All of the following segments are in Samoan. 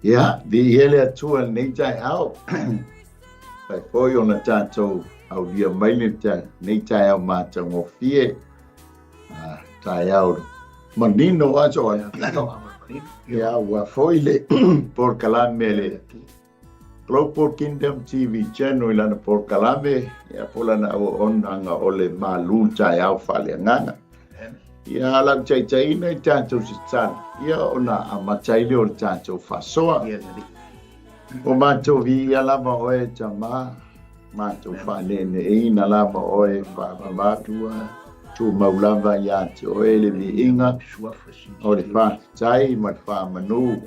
Ia, viia le Atua i lenei taeao. Fai foi ona tatou aulia mai lenei taeao matagofie. Ah, taeao manino aso ai. Ia, ua foi le polokalame le Global Kingdom TV Channel i lana polokalame, ia po lana auaunaga o le malu taeao faaleagaga. Ia lau taitaiina i tatou tatalo, ia ona amata ai lea o le tatou faasoa. O matou viia lava oe Tama, matou faaneeneeina lava oe Faavavatu, tumau lava ia te oe le viiga o le faafetai ma le faamanu,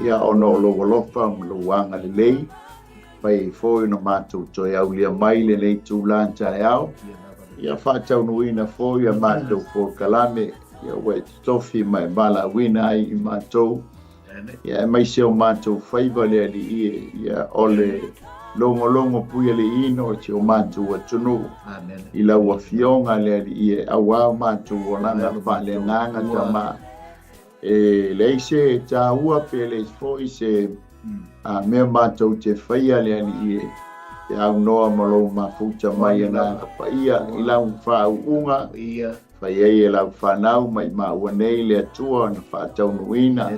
ia ona o lou alofa ma lou agalelei, fai ai foi ona matou toe aulia mai lenei itula taeao, ia faataunuuina foi a matou polokalame, ia ua e totofi ma e valaauina ai i matou, ia aemaise o matou faiva le Alii e, ia o le logologo puialiiina o si o matou atunuu i lau Afioga le Alii e, auā o matou olaga faaleagaga Tama. E leai se taua pe leai foi se mea matou te faia le Alii e, te aunoa ma lou mafuta mai Agaga Paia i lau faauuga, fai ai e lau fanau maimau nei le Atua ona faataunuuina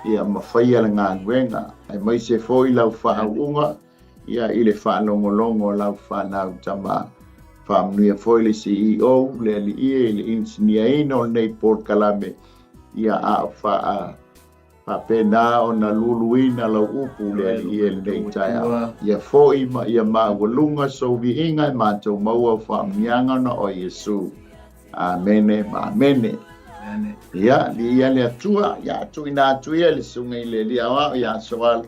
ia ma faia le galuega, aemaise foi lau faauuga ia i le faalogologo a lau fanau Tama. Faamanuia foi le CEO, le Alii e, i le inisinia o lenei polokalame, ia a o faa faapena ona luluina lau upu le Alii e lenei taeao. Ia foi ma ia maualuga sou viiga e matou maua au faamanuiaga ona o Iesu. Amene ma amene. Ia, viia le Atua, ia tuuina atu ia le susuga i le Alii Aoao ia Soalo,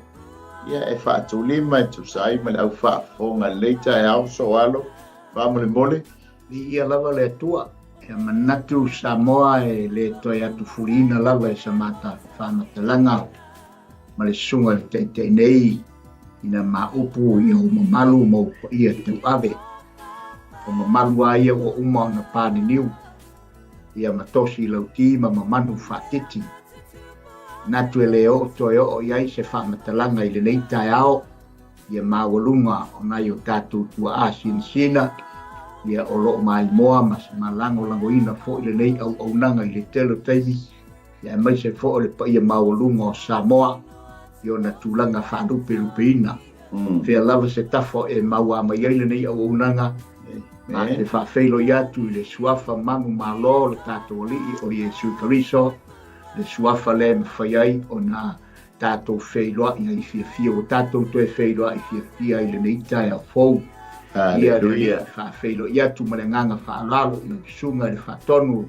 ia e faatulima e tusa ai ma le au faafofoga i lenei taeao. Soalo, faamolemole. Viia lava le Atua. Ia manatu Samoa e le toe atufuliina lava e sa mata faamatalaga ma le susuga i le taitai nei ina ma upu i ou mamalu ma ou paia tauave. O mamalu a ia ua uma ona paniniu, ia ma tosi lauti ma mamanu faatiti. Manatu e le oo toe oo i ai se faamatalaga i lenei taeao, ia maualuga o nai o tatou tuaa sinasina, ia o loo maimoa ma malagolagoina foi lenei auaunaga i le tele o taimi, ia aemaise foi o le paia maualuga o Samoa i ona tulaga faalupelupeina. Fea lava se tafa e maua mai ai lenei auaunaga, ma te faafeiloi atu i le suafa manu malo o le tatou Alii o Iesu Keriso, le suafa lea e mafai ai ona tatou feiloai ai fiafia, ua tatou toe feiloai fiafia i lenei taeao fou. Ia le faafeiloai atu ma le agaga faaaloalo i lau susuga i le faatonu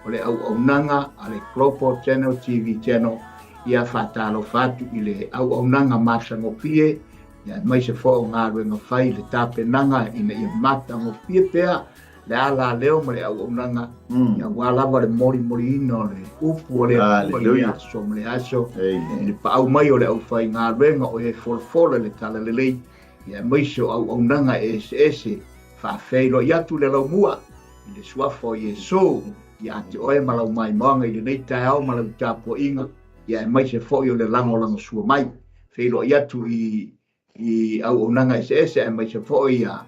o le auaunaga a le Global Channel TV Channel, ia faatalofa atu i le auaunaga matagofie, ia aemaise foi o galuega fai i le tapenaga ina ia matagofie pea le ala leo ma le auaunaga, ia aua lava le molimoliina o le upu o le Atua i le aso ma le aso, i le paau mai o le aufaigaluega o e folafola i le talalelei, ia aemaise o auaunaga eseese. Faafeiloai atu le laumua i le suafa o Iesu ia te oe ma lau maimoaga i lenei taeao ma lau tapuaiga, ia aemaise foi o le lagolagosua mai. Feiloai atu i i auaunaga eseese aemaise foi ia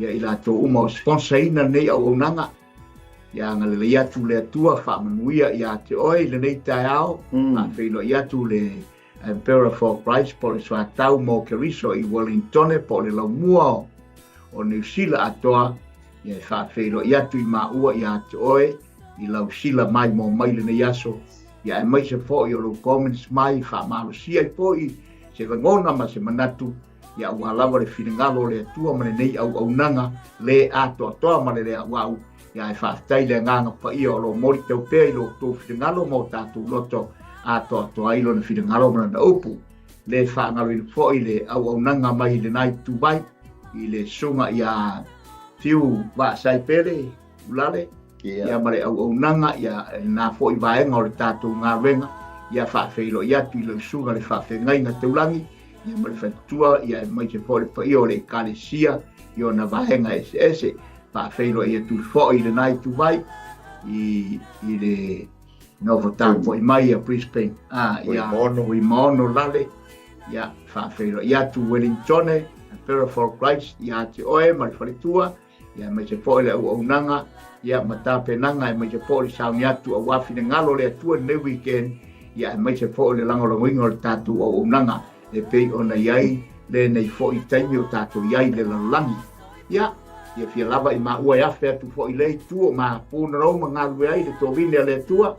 ia i latou uma o sponsorina lenei auaunaga. Ia agalelei atu le Atua faamanuia ia te oe i lenei taeao. Faafeiloai atu le Emperor for Christ po o le soatau mo Keriso i Wellingtone po o le laumua o Niu Sila atoa, ia e faafeiloai atu i maua ia te oe i lau sila mai mo mai lenei aso, ia aemaise foi o lou comments mai faamalosia ai foi se lagona ma se manatu, ia aua lava le finagalo o le Atua ma lenei auaunaga le atoatoa ma le le auau, ia ae faafetai le agaga paia o lo o molitau pea i lo outou finagalo ma o tatou loto atoatoa ai lona finagalo ma lana upu. Le faagaloina foi le auaunaga mai lena ituvai i le susuga ia Fiu Vaasai Pele Ulale, ia ma le auaunaga ia lena foi vaega o le tatou galuega, ia faafeiloai atu i lau susuga le faafeagaiga taulagi, ia ma le faletua, ia aemaise foi le paia o le Ekalesia i ona vaega eseese. Faafeiloai atu foi i lena ituvai i le Nofo tapuai mai ia Brisbane, a ia Fuimaono Lale, ia faafeiloai atu Wellingtone, Emperor for Christ ia te oe ma le faletua, ia aemaise foi le auaunaga, ia ma tapenaga, aemaise foi le sauni atu aua finagalo o le Atua i lenei weekend, ia aemaise foi le lagolagoina o le tatou auaunaga e pei ona i ai lenei foi taimi o tatou i ai i le lalolagi. Ia, fiafia lava i maua e afe atu foi i lea itu o mapunanou ma galulue ai le tovine a le Atua,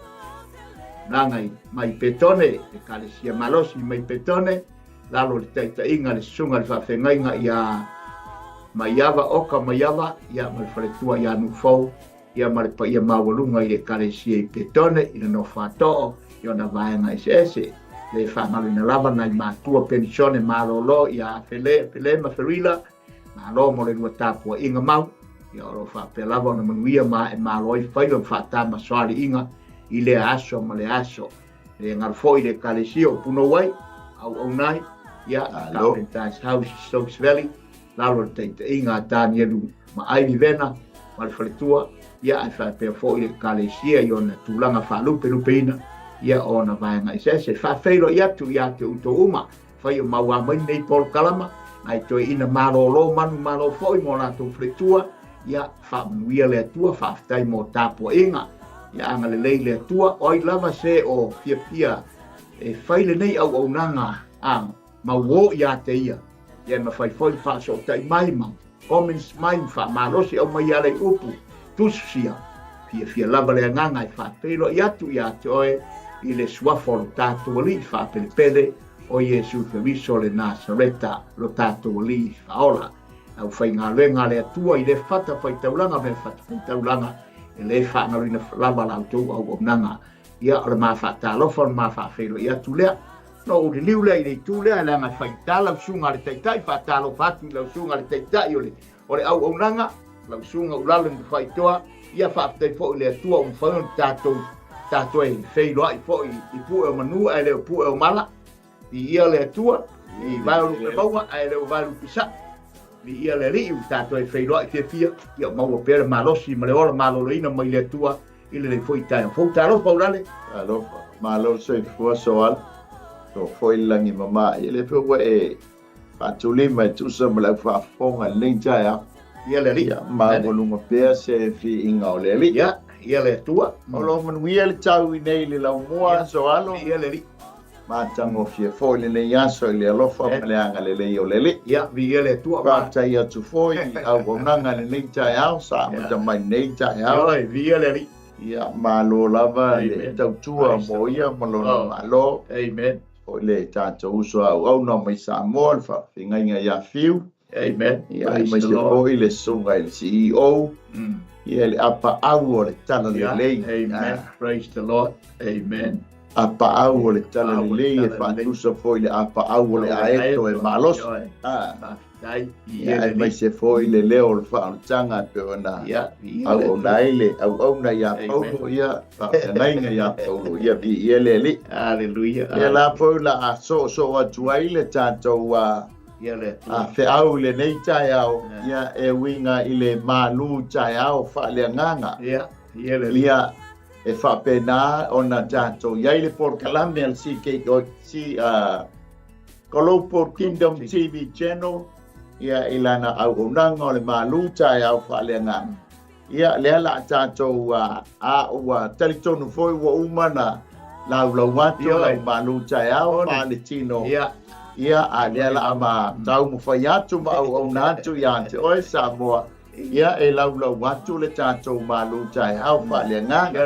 naga i mai Petone, Ekalesia malosi mai Petone, lalo o le taitaiga a le Susuga i le Faafeagaiga ia Maiava, Oka Maiava, ia ma le faletua ia Nuufou, ia ma le paia maualuga i le Ekalesia i Petone, i le Nofoatoo, i ona vaega eseese. Le faagaloina lava nai matua penisione malolo ia Fele, Fele ma Ferila, malo mo le lua tapuaiga mau, ia o lo o faapea lava ona manuia ma ae malo ai faiva ma faatamasoaliiga i lea aso ma lea aso. Le galo foi le Ekalesia o Punouai, auauna ai, ia, Carpenter's House i Stokes Valley, lalo o le taitaiga a Tanielu ma Ivy Vena ma le faletua, ia, ae faapea foi le Ekalesia i ona tulaga faalupelupeina, ia, o ona vaega eseese. Faafeiloai atu ia te outou uma, fai o mauā mai lenei polokalama, nai toeaina malolo manumalo foi ma o latou faletua, ia, faamanuia le Atua, faafetai mo tapuaiga, ia agalelei le Atua, o ai lava se o fiafia e fai lenei auaunaga a mauō ia te ia, ia e mafai foi ona faasootai mai ma comments mai ma faamalosi au mai ala i upu tususia. Fiafia lava le agaga e faapeiloai atu ia te oe i le suafa o lo tatou Alii faapelepele o Iesu Keriso le Nasareta, lo tatou Alii faaola. Aufaigaluega a le Atua i le fatafaitaulaga ma le fatafaitaulaga, e le faagaloina lava la outou auaunaga. Ia, o le ma faatalofa, o le ma faafeiloai atu lea. No ou liliu lea i le itu lea, leaga e faigata lau susuga a le Taitai, faatalofa atu i lau susuga a le Taitai o le, o le auaunaga, lau susuga Ulalo ma Faitoa, ia faafetai foi i le Atua ua mafai ona tatou, tatou e feiloai foi i pue o manu ae le o pue o mala. Viia le Atua, i vae o lupe maua ae le o vae lupe saʻu. Viia le Alii ua tatou e feiloai fiafia, ia maua pea le malosi ma le ola maloloina mai le Atua i lenei foi taeao fou. Talofa Ulale. Talofa. Malo le soifua Soala. So foi le lagi mama. Ia le foi ua e faatulima e tusa ma le au faafofoga i lenei taeao. Ia le Alii. Ia maualuga pea se fiiga o le Alii. Ia, ia le Atua. O lo manuia le tau i nei le laumua Soalo. Ia le Alii. Matagofie foi lenei aso i le alofa ma le agalelei o le Alii. Ia, viia le Atua. Faafetai atu foi i auaunaga i lenei taeao, sa amata mai lenei taeao. Ioe, viia le Alii. Ia, malo lava le tautua mo ia ma lona Malo. Amen. Foi le tatou uso a auauna mai Samoa, le faafeagaiga ia Fiu. Amen. Ia, aemaise foi le susuga i le CEO. Ia, le apaau o le Talalelei. Amen. Praise the Lord. Amen. Apaau o le Talalelei e faatusa foi le apaau o le aeto e malosi. Ia, aemaise foi le leo o le faaolataga e pei ona auauna ai le auauna ia Paulo, ia, faafeagaiga ia Paulo, ia, viia le Alii. Hallelujah. Ia la foi o le a soosoo atu ai le tatou feau i lenei taeao, ia, e uiga i le malu taeao faaleagaga. Ia, e faapena ona tatou i ai le polokalame a le CKC, Global Kingdom TV Channel, ia, i lana auaunaga o le malu taeao faaleagaga. Ia, lea la a tatou, a ua talitonu foi ua uma na laulau atu lau malu taeao faaletino. Ia, a lea la a ma taumafai atu ma auauna atu ia te oe Samoa. Ia, e laulau atu le tatou malu taeao faaleagaga.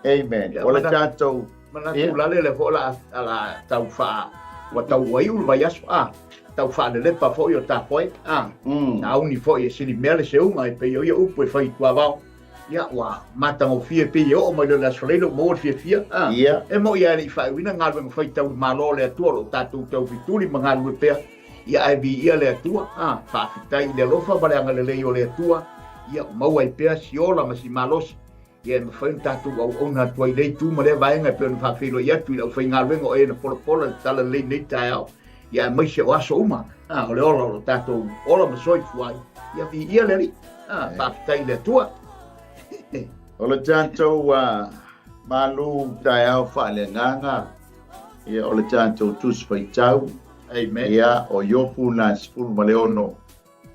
Amen. O le tatou Manatu lale le foi la la tau faa ua tau uaiu le vaiaso a tau faalelepa foi o tafoe a sauni foi e sili mea le seuga e pei o ia upu e fai i tuavao ia ua matagofie pei e oo mai loa i le aso Faraile ua maua le fiafia a e moi lava e le i faaiuina galuega fai tau le Malo o le Atua o lo o tatou taufetuli ma galulue pea ia ae viia le Atua a faafetai i le alofa ma le agalelei o le Atua ia ua maua ai pea si ola ma si malosi Ia e mafai ona tatou auauna atu ai i lea itu ma lea vaega e pei ona faafeiloai atu i le aufaigaluega o e na polapola le talalelei i lenei taeao, ia aemaise o aso uma, a, o le ola o lo tatou ola ma soifua ai. Ia viia le Alii. A, faafetai i le Atua. O le tatou Malu taeao faaleagaga, ia o le tatou Tusi Faitau. Amen. Ia o Iopu na 16,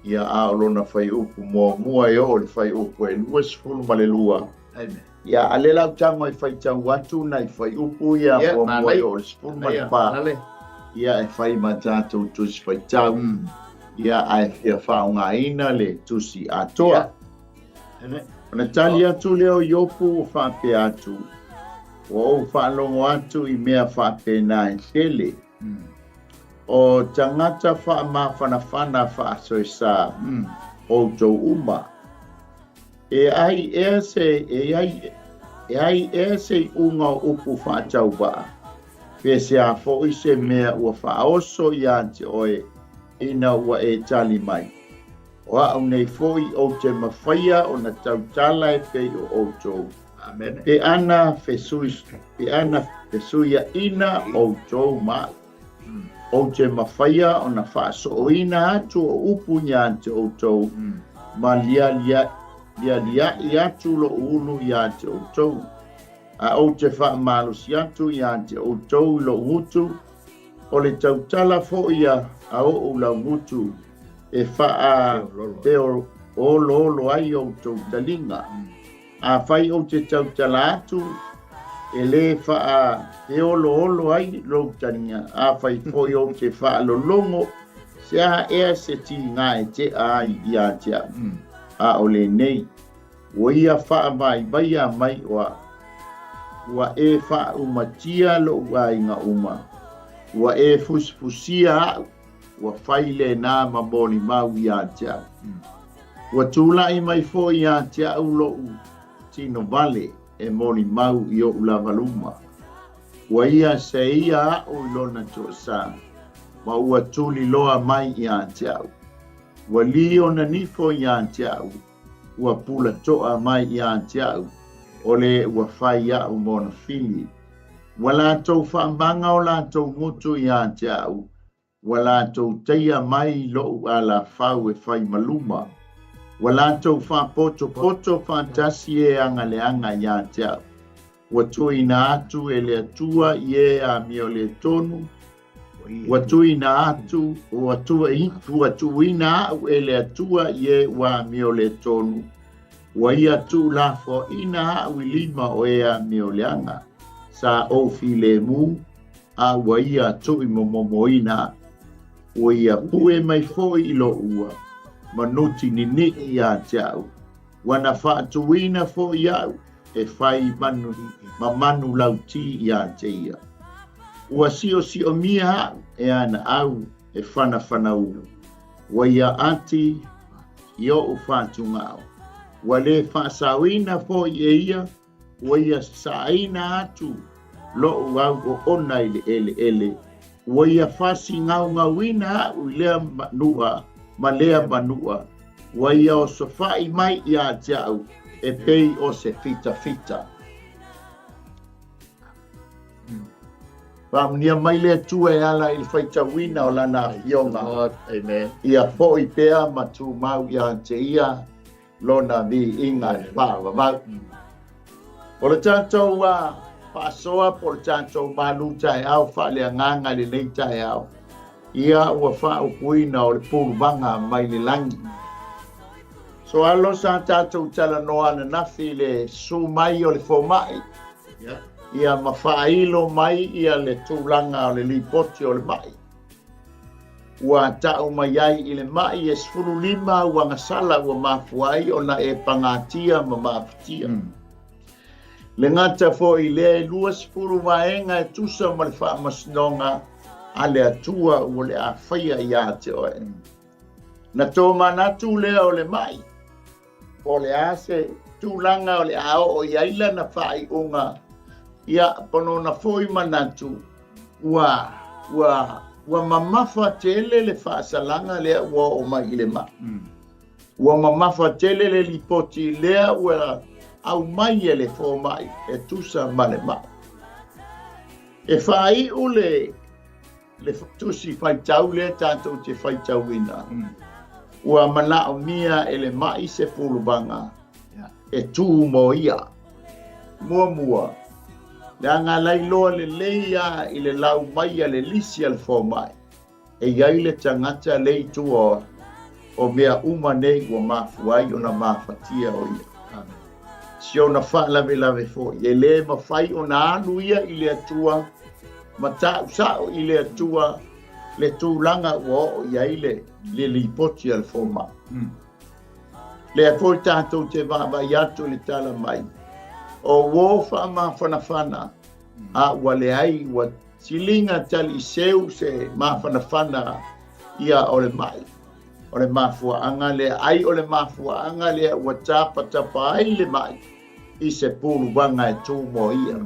ia a o lona fuaiupu muamua e oo i le fuaiupu e 22. Amen. Ia a le lau tago e faitau atu nai fuaiupu ia Ia, muamua e manaia. oo i le 14, ia e fai ma tatou Tusi Faitau. Ia ae fia faaaogaina le tusi atoa. Amen. Ona tali atu lea o Iopu ua faapea atu, ua ou faalogo atu i mea faapena e tele. O tagata faamafanafana faasoesa outou uma. E ai ea se e ai e ai ea se iuga o upu faatauvaa, pe se a foi se mea ua faaoso iā te oe ina ua e tali mai. O a'u nei foi ou te mafaia ona tautala e pei o outou. Amen. Pe ana fesui, pe ana fesuiaʻina outou ma a'u. Ou te mafaia ona faasooina atu o upu iā te outou, ma lialia, lialiaʻi atu loʻu ulu iā te outou. A ou te faamalosi atu iā te outou i loʻu gutu, o le tautala foi a oʻu laugutu e faapeoloolo ai outou taliga. Afai ou te tautala atu, e lē faapeoloolo ai lou taliga. Afai foi ou te faalologo, se aha ea se tiga e teʻa ai iā te a'u? A o lenei, ua ia faavaivaia mai o a'u. Ua e faaumatia loʻu aiga uma. Ua e fusifusia a'u, ua fai lena ma molimau iā te a'u. Ua tulaʻi mai foi iā te a'u loʻu tino vale e molimau i oʻu lava luma. Ua ia seia a'u i lona toasā, ma ua tuliloa mai iā te a'u. Ua lī ona nifo iā te a'u, ua pulatoʻa mai iā te a'u, o le ua fai a'u ma ona fili. Ua latou faamaga o latou gutu iā te a'u, ua latou taia mai loʻu alafau e fai ma luma. Ua latou faapotopoto faatasi e agaleaga iā te a'u. Ua tuuina atu e le Atua i e amioletonu, ua tuuina atu, ua tuuina a'u e le Atua i e ua amioletonu, ua ia tuulafoaʻina a'u i lima o e amioleaga, sa ou filemu, a ua ia tuuimomomoina a'u. Ua ia pue mai foi i loʻu ua, manuti niniʻi iā te a'u. Ua na faatuina foi a'u e fai manu ma manu lautī iā te ia. Ua siosiomia a'u e ana au e fanafanaulu. Ua ia ati i oʻu fatugao. Ua lē faasaoina foi e ia, ua ia sasaaina atu loʻu au oona i le ʻeleʻele. Ua ia fasigaugauina a'u i lea manuʻa ma lea manuʻa. Ua ia osofaʻi mai iā te a'u e pei o se fitafita. Faamanuia mai le Atua e ala i le faitauina o Lana Afioga. Lord, amen. Ia foi pea ma tumau iā te ia Lona viiga e faavavau. O le tatou faasoa po o le tatou malu taeao faaleagaga i lenei taeao, ia ua faaupuina o le puluvaga mai le lagi. So alo sa tatou talanoa ananafi i le susu mai o le fomai, ia ma faailo mai ia le tulaga o le lipoti o le mai. Ua ta'u mai ai i le ma'i e 15 au agasala ua mafua ai ona e pagatia ma mafatia. Le gata foi i lea e 20 vaega e tusa ma le faamasinoga a le Atua ua le a faia iā te oe. Na tomanatu lea o le ma'i, po o le a se tulaga o le a oo i ai lana faaiuga, ia, pono ona foi manatu, ua, ua, ua mamafa tele le faasalaga lea ua oo mai i le maʻi. Ua mamafa tele le lipoti lea ua aumai e le fomai e tusa ma le maʻi. E faaiu le le tusi faitau lea tatou te faitauina, ua manaomia e le maʻi se puluvaga e tū mo ia. Muamua, Leaga la iloa lelei lava i le lau mai a le lisi a le fomai, e i ai le tagata le i tua o mea uma nei ua mafua ai ona mafatia o ia. Si ona faalavelave foi, e le mafai ona alu ia i le Atua ma ta'usa'o i le Atua le tulaga ua oo i ai le lipoti a le fomai. Lea foi tatou te vaavaai atu i le tala mai, o uo faamafanafana, a ua leai, ua siliga taliiseu se mafanafana ia o le mai. O le mafuaaga lea, ai o le mafuaaga lea ua tapatapa ai le mai i se puluvaga e tu mo ia.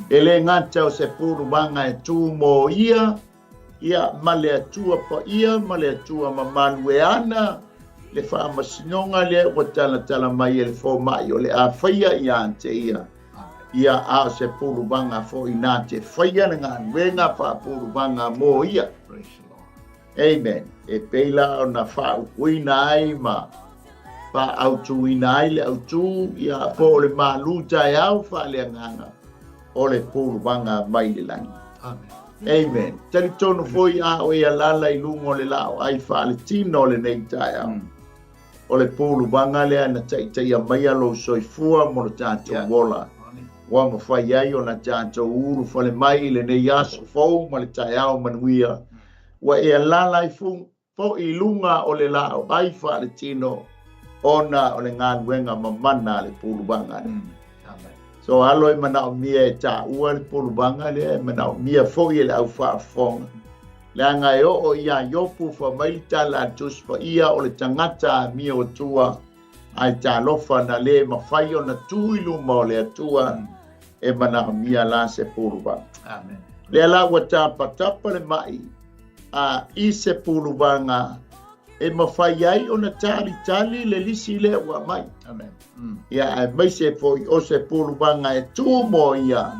E le gata o se puluvaga e tu mo ia, ia ma le Atua paia ma le Atua mamalu e ana le faamasinoga lea ua talatala mai e le fomai o le a faia ia te ia, ia a o se puluvaga foi na te faia le galuega faapuluvaga mo ia. Amen. E pei la ona faaupuina ai ma faaautuina ai le autū, ia po o le malu taeao faaleagaga o le puluvaga mai le lagi. Amen. Amen. Talitonu foi a o e alala i luga o le laoai faaletino o lenei taeao. O le puluvaga lea na taitaia maia lou soifua mo le tatou ola. Ua mafai ai ona tatou ulufale mai i lenei aso fou ma le taeao manuia. Ua e alala ai foi i luga o le laoai faaletino ona o le galuega mamana a le puluvaga lea. So alo e manaomia e taua le puluvaga lea, e manaomia foi e le aufaafofoga. Leaga e oo iā Iopu fai mai le tala a le Tusi Paia o le tagata amio tua ae talofa na le mafai ona tu i luma o le Atua e manaomia la se puluvaga. Amen. Lea la ua tapatapa le mai a i se puluvaga e mafai ai ona talitali le lisi lea ua aumai. Amen. Ia aemaise foi o se puluvaga e tu mo ia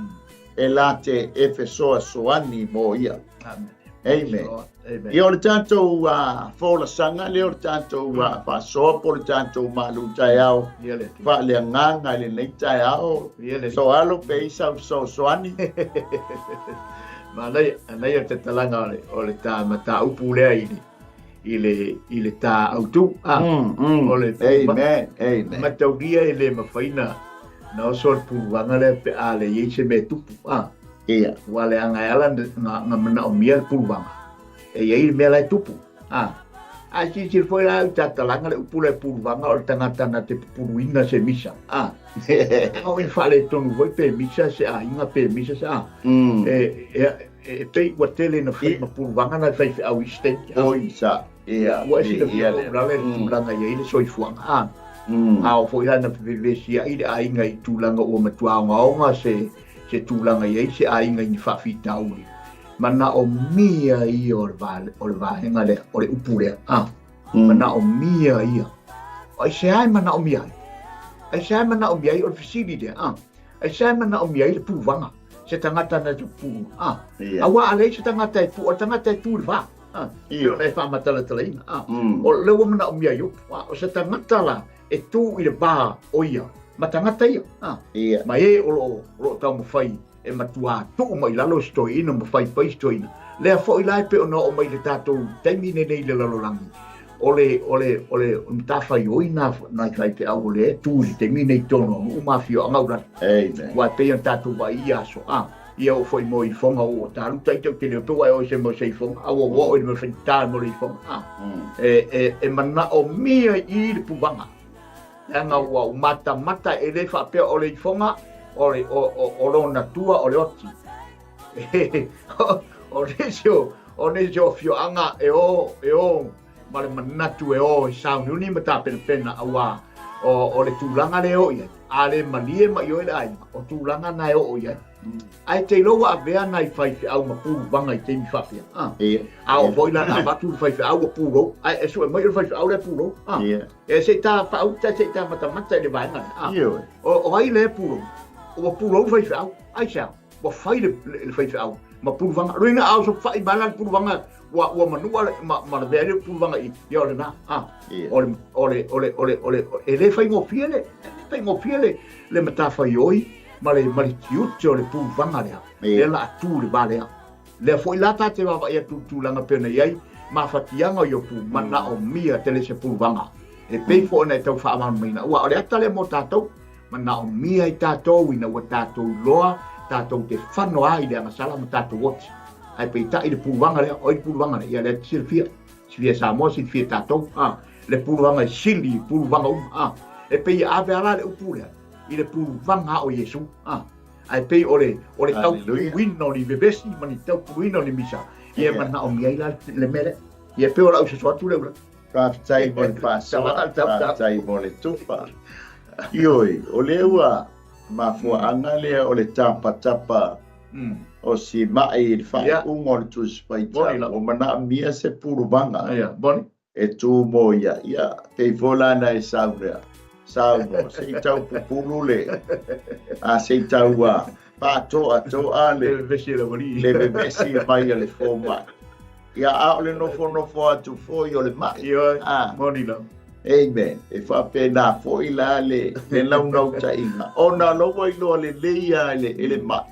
e la te e fesoasoani mo ia. Amen. Amen. Ia o le tatou folasaga lea o le tatou faasoa po o le tatou malu taeao faaleagaga i lenei taeao. So alo pe i sau fesoasoani. Manaia, manaia te talaga o le ta mataupu lea i le i le i le ta autu. O le Amen. Amen. Mataulia e le mafai na na oso le puluvaga lea pe a le i ai se mea e tupu. Ia. Ua leaga e ala na manaomia le puluvaga. E i ai le mea la e tupu. Ae silasila foi la i tatalaga le upu lea puluvaga o le tagata na te pupuluina se misa. O e faaletonu foi pe misa se aiga pe misa se a. E pei ua tele na fai ma puluvaga na faifeau i isi taimi. Oi sa. Ia. Ua e silafia foi lale le tulaga e i ai le soifuaga. A oo foi la ina fevesiai le aiga i tulaga ua matua ogaoga se se tulaga i ai se aiga i ni faafitauli. Manaomia ia o le o le vaega lea, o le upu lea. Manaomia ia. Aisea e manaomia ai? Aisea e manaomia ai o le fesili lea? Aisea e manaomia ai le puluvaga? Se tagata na te pulu. Aua a leai se tagata e tu, o le tagata e tu i le va. Pei ona e faamatalatalaina. O lea ua manaomia ai upu. O se tagata la e tu i le va o ia ma tagata ia. Ma e o lo o taumafai e matua tuu mai lalo si toeaina ma faifai si toeaina. Lea foi la e pei ona oo mai i le tatou taimi lenei i le lalolagi, o le, o le, o le matafaioi na nai faifeau o lea e tu i le taimi lenei i totonu o nuu ma afioaga ulani. Amen. Aua e pei ona tatou vaai i ia aso, a, ia oo foi mo ifoga ua talu taita ou te le iloa pe ua e oo i se mea o se ifoga, a ua oo i le mea faigata mo le ifoga, a, e, e, e manaomia i le puvaga. Leaga ua matamata e le faapea o le ifoga o le, o, o, o lona tua o le oti. O nisi o, o nisi o afioaga e o, e o ma le manatu e o e sauniuni ma tapenapena auā o, o le tulaga lea e oo i ai. A le malie mai oe le aiga, o tulaga na e oo i ai. Ae te iloa ua avea nai faifeau ma puluvaga i taimi faapea. A oo foi la ina avatu le faifeau ua pulou, ae e sue mai o le faifeau lea e pulou. E se i ta faauta, se i ta matamata i le vaega lea. O ai lea e pulou? Ua pulou le faifeau. Aisea? Ua fai le faifeau ma puluvaga. Lona uiga a osofai mai la le puluvaga ua ua manua le ma ma lavea ai le puluvaga i ia o lena. O le o le o le o le o le e le faigofie le e le faigofie le le matafaioi. ma le ma le tiute o le puluvaga lea, lea o le a tu i le va lea. Lea foi la ta te vaavaai atu i le tulaga pei ona i ai mafatiaga o Iopu, manaomia tele se puluvaga e pei foi ona e tau faamalamalamaina, aua o le ata lea mo tatou, manaomia i tatou ina ua tatou iloa tatou te fano lava i le agasala ma tatou oti. Ae peitai le puluvaga lea, o ai le puluvaga lea? Ia lea e te silafia, silafia e Samoa, silafia e tatou, a, le puluvaga e sili i puluvaga uma, a. E pei e ave lava la le upu lea i le puluvaga o Iesu, a. Ae pei o le, o le taupuluina o ni vevesi ma ni taupuluina o ni misa, ia e manaomia ai la le mea lea. Ia e pei o lau soso atu lea ula. Faafetai mo le faasoa, faafetai mo le tufa. Ioe, o lea ua mafuaaga lea o le tapatapa o si ma'i i le faaiuga o le Tusi Faitau, ua manaomia se puluvaga e tu mo ia. Ia, pei foi la na e saunoa, saunoa, se i tau pupulu le, a se i tau a faatoatoa le le vevesi mai a le fomai. Ia, a o le nofonofo atu foi o le ma'i. Ioe, moni lava. Amen. E faapena foi la le, le naunautaiga, ona o la ua iloa lelei lava e le, e le ma'i.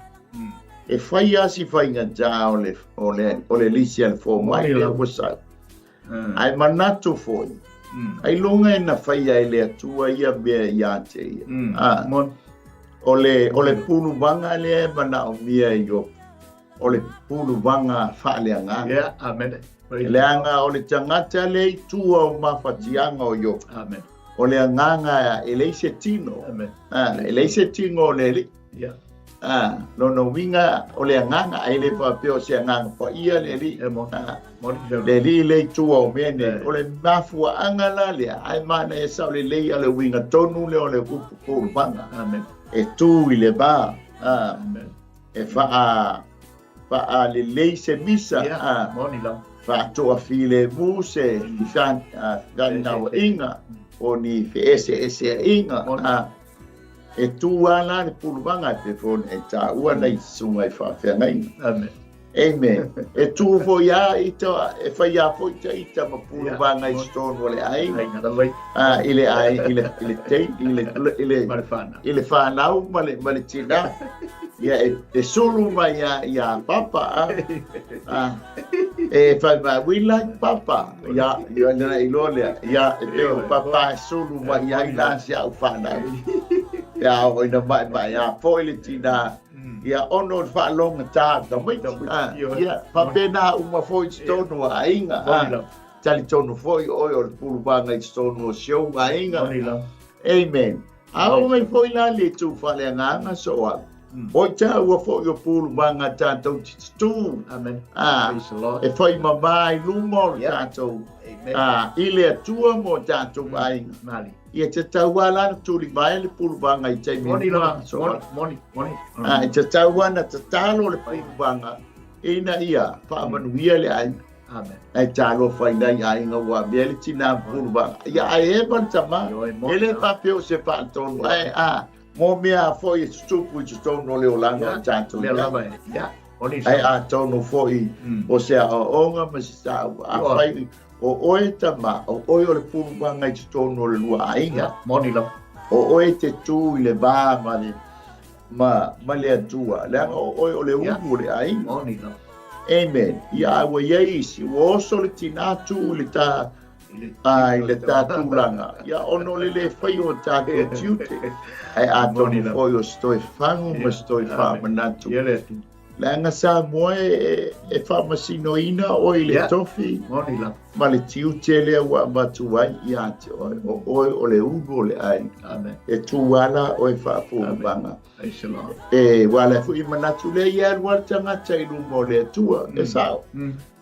E fai lava si faigata o le, o le, o le lisi a le fomai lea ua sau. Ae manatu foi, ailoga e na faia e le Atua ia mea ia te ia. O le, o le puluvaga lea e manaomia e Iopu, o le puluvaga faaleagaga. Yeah, amen. Leaga o le tagata lea i tua o mafatiaga o Iopu. Amen. O le agaga e leai se tino. Amen. E leai se tino o le Alii. Yeah. Lona uiga o le agaga, ae le faapea o se agaga paia le Alii. Le Alii lea i tua o mea nei. O le mafuaaga la lea, ae manaia sao lelei a le uiga tonu lea o le upu puluvaga. Amen. E tu i le va. Amen. E faa faalelei se misa, yeah, moni lava. Faatoafilemu se fefaatauaiga o ni feeseeseaiga. E tu lava la le puluvaga e pei foi ona e taua nai susuga i faafeagaiga. Amen. Amen. E tu foi lava ita, e fai lava foi ita ita ma puluvaga i totonu o le aiga. Aiga I le ai, i le, i le te, i le, i le, ma le fanau. I le fanau ma le, ma le tinā. Ia, e, e sulu mai ia, ia papa. A, a, e fai mai, we like papa. Ia, ia, na iloa lea. Ia, e pei o papa e sulu mai ai la si au fanau. Ia, o ina mai mai, a foi le tinā. Ia, ona o le faalogata tamaiti. Ia, faapena uma foi i totonu o aiga. Talitonu foi oe o le puluvaga i totonu o si ou aiga. Amen. A oo mai foi la le itu faaleagaga so au. Oi tāua foi o puluvaga tatou te tutū. Amen. E fai mama i luma o le tatou i le Atua mo tatou aiga. Ia te tau lava la na tuli mai le puluvaga i taimi Moni lava, moni, moni, moni. E tatau lava na tatalo le puluvaga ina ia faamanuia le aiga. Amen. Ae talofa i nai aiga ua avea le tinā ma puluvaga. Ia ae ema le tama, e le faapea o se faatonu, ae a, mo mea foi e tutupu i totonu o le olaga o tatou i ai. Ae atonu foi o se aoaoga ma se taua, afai o oe tama, o oe o le puluvaga i totonu o le lua aiga. Moni lava. O oe te tu i le va ma le, ma, ma le Atua, leaga o oe o le ulu o le aiga. Moni lava. Amen. Ia, a ua i ai isi, ua oso le tinā tu i le tā, a, i le tā tulaga. Ia, ona o le le fai o tātou tiute. Ae atonu foi o se toe fagu ma se toe faamanatu. Ia le Atua. Leaga Samoa e, e faamasinoina oe i le tofi Moni lava. ma le tiute lea ua avatu ai ia te oe. O oe o le ulu o le aiga. Amen. E tu ala oe faapuluvaga. Praise the Lord. E ua le foi manatu lea ia alu lava le tagata i luma o le Atua, e sao.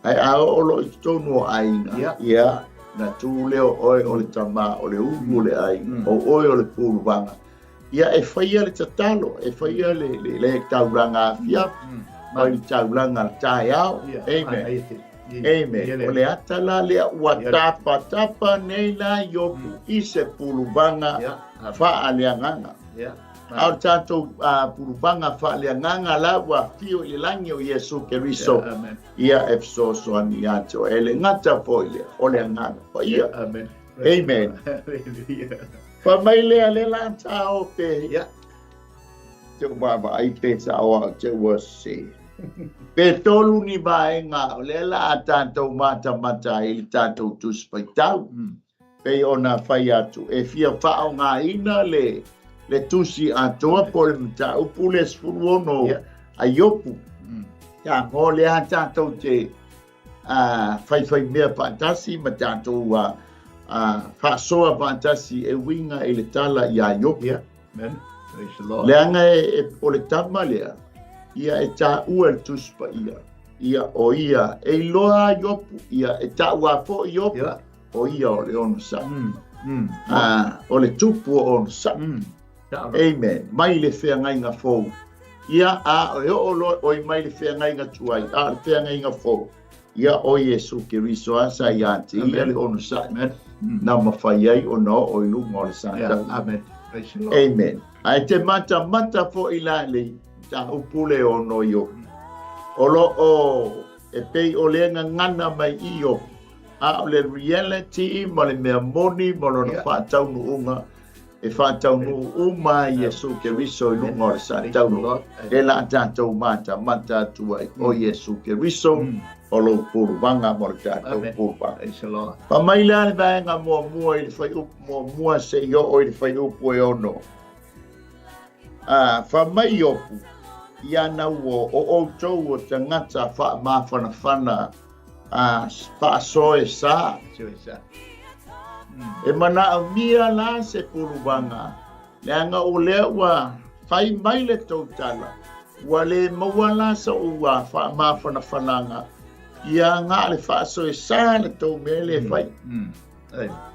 Ae a oo loa i totonu o aiga, ia, na tu lea o oe o le tama, o le ulu o le aiga, o oe o le puluvaga. Ia, e faia le tatalo, e faia le, le, le taulaga afiafi, mai le taulaga le taeao. Amen. Amen. O le ata la lea ua tapatapa nei la Iopu i se puluvaga faaleagaga. A o le tatou puluvaga faaleagaga la ua afio i le lagi o Iesu Keriso, ia e fesoasoani ia te oe. E le gata foi lea, o le Agaga Paia. Amen. Amen. Fai mai lea, lea la ta o pe. Te ou vaavaai pe sao au te ua sese. Pe tolu ni vaega o lea la a tatou matamata ai i le tatou Tusi Faitau. Pei ona fai atu, e fia faaaogaina le le tusi atoa po o le mataupu lea 16 a Iopu. Samoa lea tatou te faifaimea faatasi ma tatou faasoa faatasi e uiga i le tala iā Iopu. Yeah. Amen. Praise the Lord. Leaga o le tama lea, ia e taua e le Tusi Paia, ia o ia e iloa a Iopu, ia e taua foi Iopu, o ia o le onosai. O le tupu o onosai. Amen. Mai le feagaiga fou. Ia, a e oo loa oi mai le feagaiga tuai, a o le feagaiga fou. Ia, o Iesu Keriso a sa ia te ia le onosai. Amen. Na mafai ai ona oo i luga o le sa Yeah. Amen. Praise the Lord. Amen. Ae te matamata foi la le mataupu le ono i o. O lo o e pei o le gagana mai i o. A o le reality ma le mea moni ma lona faataunuuga e faataunuu uma ai Iesu Keriso i luga o le sa taunuu. E la tatou matamata atu ai o Iesu Keriso o lou puluvaga ma le tatou puluvaga. Praise the Lord. Fa mai la le vaega muamua i le fuaiupu muamua seia oo i le fuaiupu e 6. Fa mai Iopu, ia nauo o outou o tagata faamafanafana faasoe sa. E manaomia la se puluvaga, leaga o lea ua fai mai le tou tala, ua le maua la soʻu faamafanafanaga, ia na o le faasoe sa le tou mea lea e fai.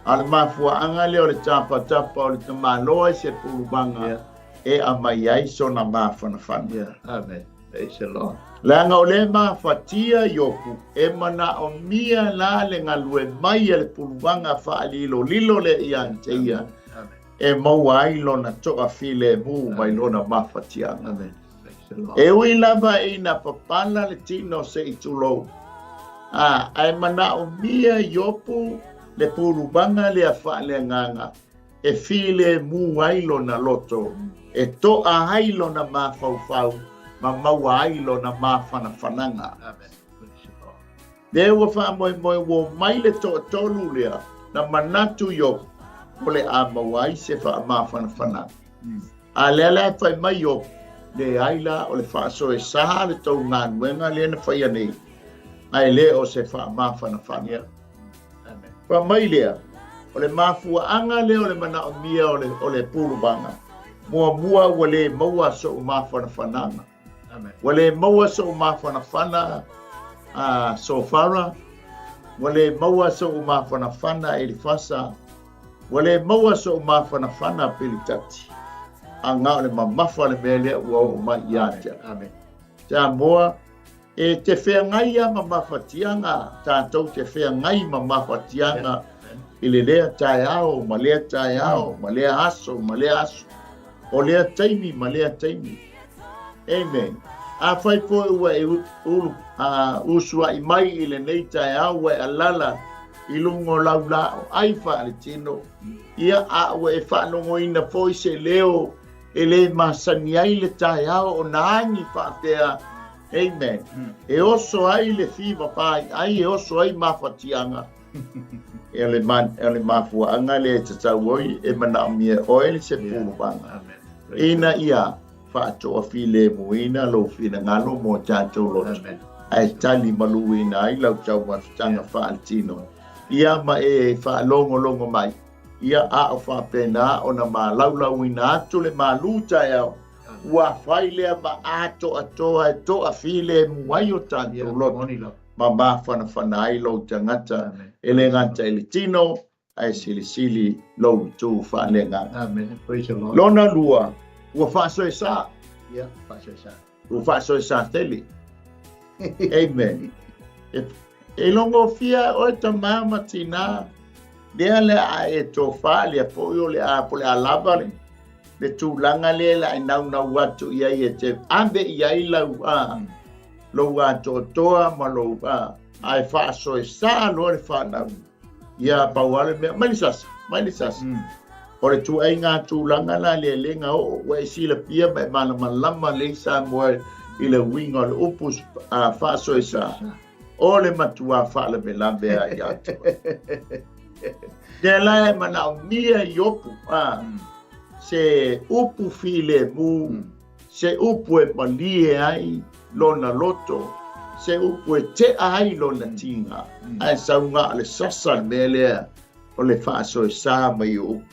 A o le mafuaaga lea o le tapatapa o le tamaloa i se puluvaga e aumai ai sona mafanafana. Yeah. Amen. Praise the Lord. Leaga o lea e mafatia Iopu, e manaomia la le galue mai a le puluvaga faalilolilo lea ia te ia, Amen. e maua ai lona toafilemu mai lona mafatiaga. Amen. Praise the Lord. E ui lava ina papala le tino se i tulou, a ae manaomia Iopu le puluvaga lea faaleagaga e filemu ai lona loto, e toa ai lona mafaufau, ma maua ai lona mafanafanaga. Amen. Praise the Lord. Lea ua faamoemoe ua mai le toatolu lea na manatu Iopu o le a maua ai se faamafanafanaga. A lea la e fai mai Iopu, leai la o le faasoesa le tou galuega lea na faia nei, ae le o se faamafanafana. Yeah. Amen. Fa mai lea, o le mafuaaga lea o le manaomia o le, o le puluvaga. Muamua ua le maua soʻu mafanafanaga. Amen. Ua le maua soʻu mafanafana a Sofara, ua le maua soʻu mafanafana Elifasa, ua le maua soʻu mafanafana Pilitati. A na o le mamafa le mea lea ua oo mai ia te au. Amen. Samoa, e te feagai ia ma mafatiaga, tatou te feagai ma mafatiaga i le lea taeao ma lea taeao ma lea aso ma lea aso, o lea taimi ma lea taimi. Amen. Afai foi ua e ulu, usuai mai i lenei taeao ua e alala i luga o lau laʻau ai faaletino, ia a ua e faalogoina foi se leo e lē masani ai le taeao ona agi faapea. Amen. E oso ai le fivavaaiʻai, e oso ai mafatiaga. E o le, ma, o le mafuaaga lea e tatau oi e manaomia e oe le se puluvaga. Amen. Ina ia faatoafilemuina lou finagalo mo tatou loto. Amen. Ae tali maluina ai lau taumafataga faaletino. Ia ma e faalogologo mai. Ia a o faapena ona malaulauina atu le malu taeao. Ua fai lea ma atoatoa e toafilemu ai o tatou Yeah, loto. moni lava. Ma mafanafana ai lou tagata Amen. e le gata i le tino, ae silisili lou itu faaleagaga. Amen. Praise the Lord. Lona lua, ua faasoesa. Yeah, faasoesa. Ua faasoesa tele. Amen. E logofia oe tamā ma tinā, lea le a e tofā lea foi o le a po le a lava le, le tulaga lea le a e naunau atu i ai e te ave i ai lau a, lou atoatoa ma lou a, ae faasoesa loa le fanau. Ia pau lava le mea, mai le sasa, mai le sasa. O le tuaiga tulaga la le lega oo ua e silafia ma e malamalama lelei Samoa i le uiga o le upu faasoesa, o le matuā faalavelave lava ia te oe. Lea la e manaomia Iopu, se upu filemu, se upu e malie ai lona loto, se upu e tea ai lona tiga, ae sau na o le sasa le mea lea o le faasoesa mai o upu.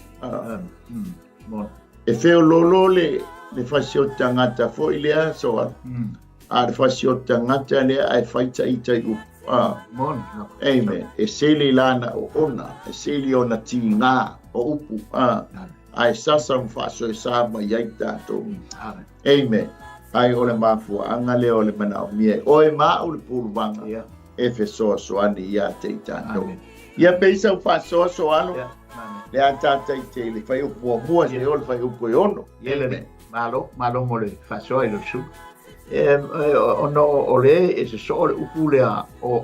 E feoloolo le fasioti tagata foi lea, Soala, a le fasioti tagata lea ae fai ita i upu. Amen. E sili lana oona, e sili ona tiga o upu, ae sasa ma faasoesa mai ai tatou. Amen. Ai o le mafuaaga lea o le manaomia e oe ma au le puluvaga e fesoasoani ia te i tatou. Ia pei sau faasoa Soalo, le a tatai te le fuaiupu muamua seia oo i le fuaiupu e 6. Ia lelei. Malo, malo mo le faasoa i lau susuga. Ona o le e sosoo le upu lea o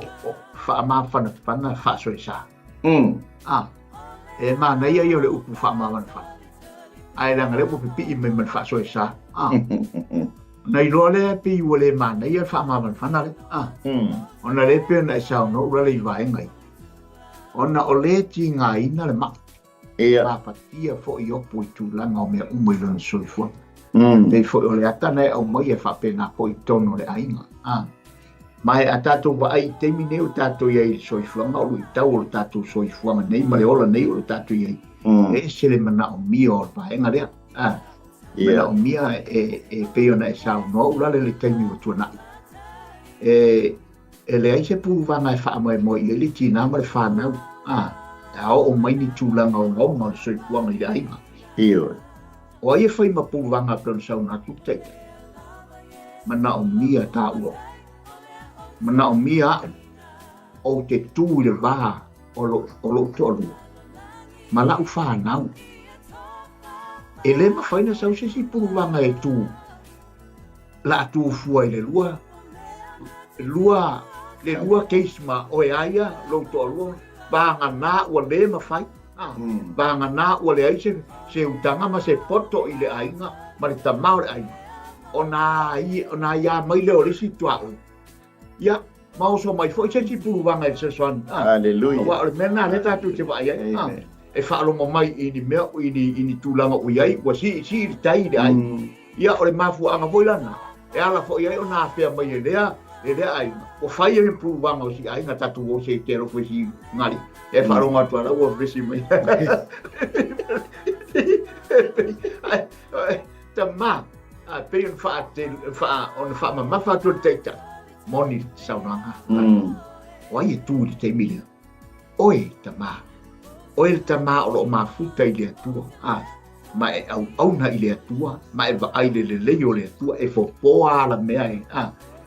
faamafanafana faasoesa. E manaia ia o le upu faamafanafana. Ae leaga lea ua pipii mai ma le faasoesa. Ona iloa lea pei ua le manaia le faamafanafana lea. Ona lea pei ona e saunoa Ulale i vaega ia. Ona o lea e tigaina le mai. Mafatia foi Iopu i tulaga o mea uma i lona soifuaga. Pei foi o le ata na e aumai e faapena foi i totonu o le aiga. Ma e a tatou vaai i taimi nei o tatou i ai i le soifuaga, o luitau o le tatou soifuaga nei ma le ola nei o lo tatou i ai, e ese le manaomia o le vaega lea. Manaomia e pei ona e saunoa Ulale i le taimi ua tuanai. E leai se puluvaga e faamoemoe i ai le tinā ma le fanau, a oo mai ni tulaga ogaoga o le soifuaga i le aiga. Ioe. O ai e fai ma puluvaga pei ona saunoa atu le Taitai? Manaomia taua. Manaomia au ou te tu i le va o lou toalua ma lau fanau. E le mafai ona sau se isi puluvaga e tu la tu fua i le lua lua le lua case ma oe a ia lou toalua vagana ua le mafai vagana ua leai se se utaga ma se poto i le aiga ma le tama o le aiga ona ona ia mai lea o le isi tuaoi ia ma oso mai foi se isi puluvaga e fesoasoani. Hallelujah. Aua o le mea lena lea tatou te vaai ai. E faalogo mai i ni mea i ni tulaga ua i ai, ua siisii le tai i le aiga. Ia, o le mafuaaga foi la lena, e ala foi ai ona afea mai e lea e lea aiga, ua fai ai le puluvaga o si aiga tatou o se te alofa i si gali. E faalogo atu lava ua vevesi mai. Tama, pei ona faamamafa atu e le Taitai, moni le saunoaga. O ai e tu i le taimi lea? Oe tama, oe le tama o lo o mafuta i le Atua, ma e auauna i le Atua, ma e vaai i le lelei o le Atua, e fofoa ala mea e,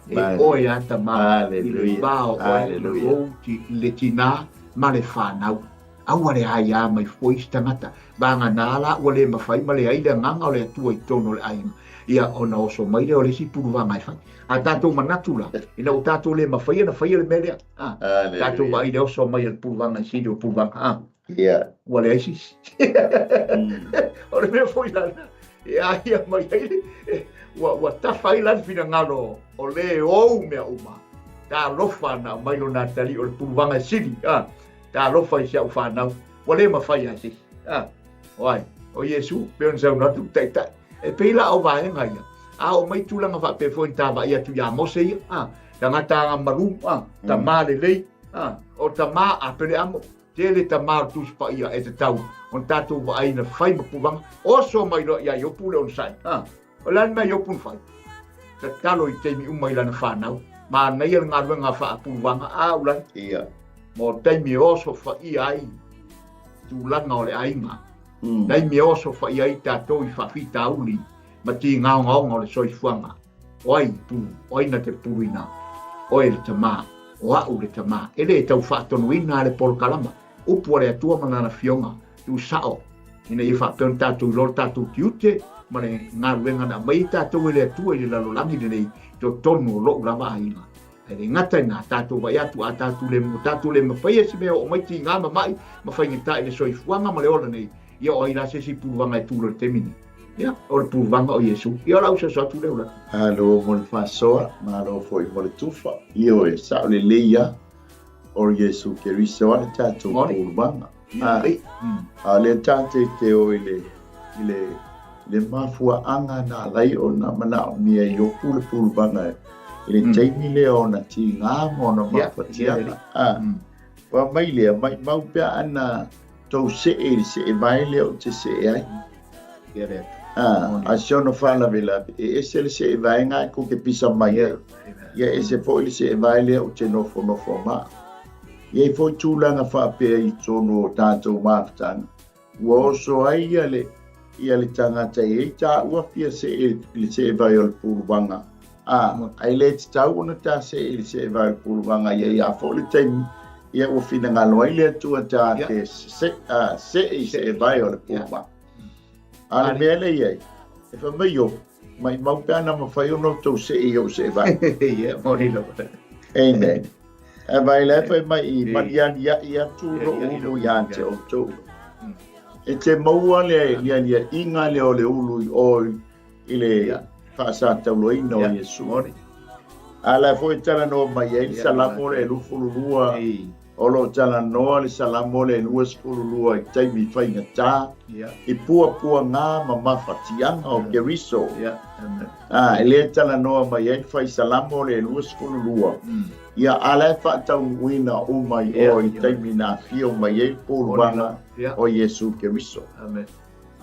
e oe a tama, i le va o oe, lou, le tinā ma le fanau. Aua le aia mai foi se tagata, vagana la ua le mafai ma leai le agaga o le Atua i totonu o le aiga, ia ona oso mai lea o le isi puluvaga e fai. A tatou manatu la, ina ua tatou le mafai ona faia le mea lea, tatou vaai i le oso mai o le puluvaga e sili o puluvaga, ua leai se isi. O le mea foi la lena, e aia mai ai le, ua tafa ai la le finagalo o le ou mea uma, talofa na aumai lona atalii o le puluvaga e sili, Talofa i si au fanau, ua le mafai lava e se isi. O ai? O Iesu, pei ona saunoa atu le Taitai. E pei la o vaega ia, a oo mai tulaga faapea foi na ta vaai atu ia Mose ia, tagata agamalu, tama lelei, o tama a Peleamo, tele tama o le Tusi Paia e tatau ona tatou vaai na fai ma puvaga, oso mai loa ia Iopu le onosai. O le a le mea Iopu na fai? Tatalo i taimi uma i lana fanau. Manaia le galuega faapuluvaga a Ulani. Ia. Mo taimi e oso faia ai tulaga o le aiga. Taimi e oso faia ai tatou i faafitauli ma tigaogaoga o le soifuaga. O ai pulu, o ai na te puluina? Oe le tama, o au le tama. E le tau faatonuina le polokalama. Upu a le Atua ma Lana Afioga, tuusao, ina ia faapea ona tatou iloa le tatou tiute ma le galuega na aumai ai tatou e le Atua i le lalolagi lenei i totonu o lou lava aiga. Ae le gata i na, tatou vaai atu a tatou le, tatou le mafaia se mea e oo mai tiga ma mai ma faigata i le soifuaga ma le ola nei. Ia o ai la se isi puluvaga e tu loa i le taimi lenei? Ia, o le puluvaga o Iesu. Ia o lau soso atu lea ula. Malo mo le faasoa, malo foi mo le tufa. Ioe, sao lelei lava, o Iesu Keriso lava le tatou puluvaga. A o lea tatou te o i le, i le, le mafuaaga na ala ai ona manaomia e Iopu le puluvaga i le taimi lea o ona tiga ma ona mafatiaga. A, fai mai lea, maimau pe ana tou see i le seevae lea ou te see ai. A si ona faalavelave, e ese le seevaega ae tou te pisa mai ai. Ia ese foi le seevae lea ou te nofonofo ma. E i ai foi tulaga faapea i totonu o tatou mafutaga, ua oso ai ia le, ia le tagata e i ai taua fia see i le seevae o le puluvaga. A, ae le tatau ona ta see i le seevae o le puluvaga, ia i ai foi le taimi, ia ua finagalo ai le Atua ta te see, see i seevae o le puluvaga. A o le mea lea i ai, e fai mai Iopu, maimau pe ana mafai ona outou see i ou seevae. Ia, moni lava. Amen. Ae vaai la e fai mai i malialiai atu lou ulu ia te outou. E te maua le lialiaiga lea o le ulu i o i le faasatauloina o Iesu. A la foi e talanoa mai ai le Salamo le 22, o lo o talanoa le Salamo le 22 i taimi faigata, i puapuaga ma mafatiaga o Keriso. A, e le talanoa mai ai le fai Salamo le 22, ia, a la e faataunuuina uma i o i taimi na afio mai ai le puluvaga o Iesu Keriso.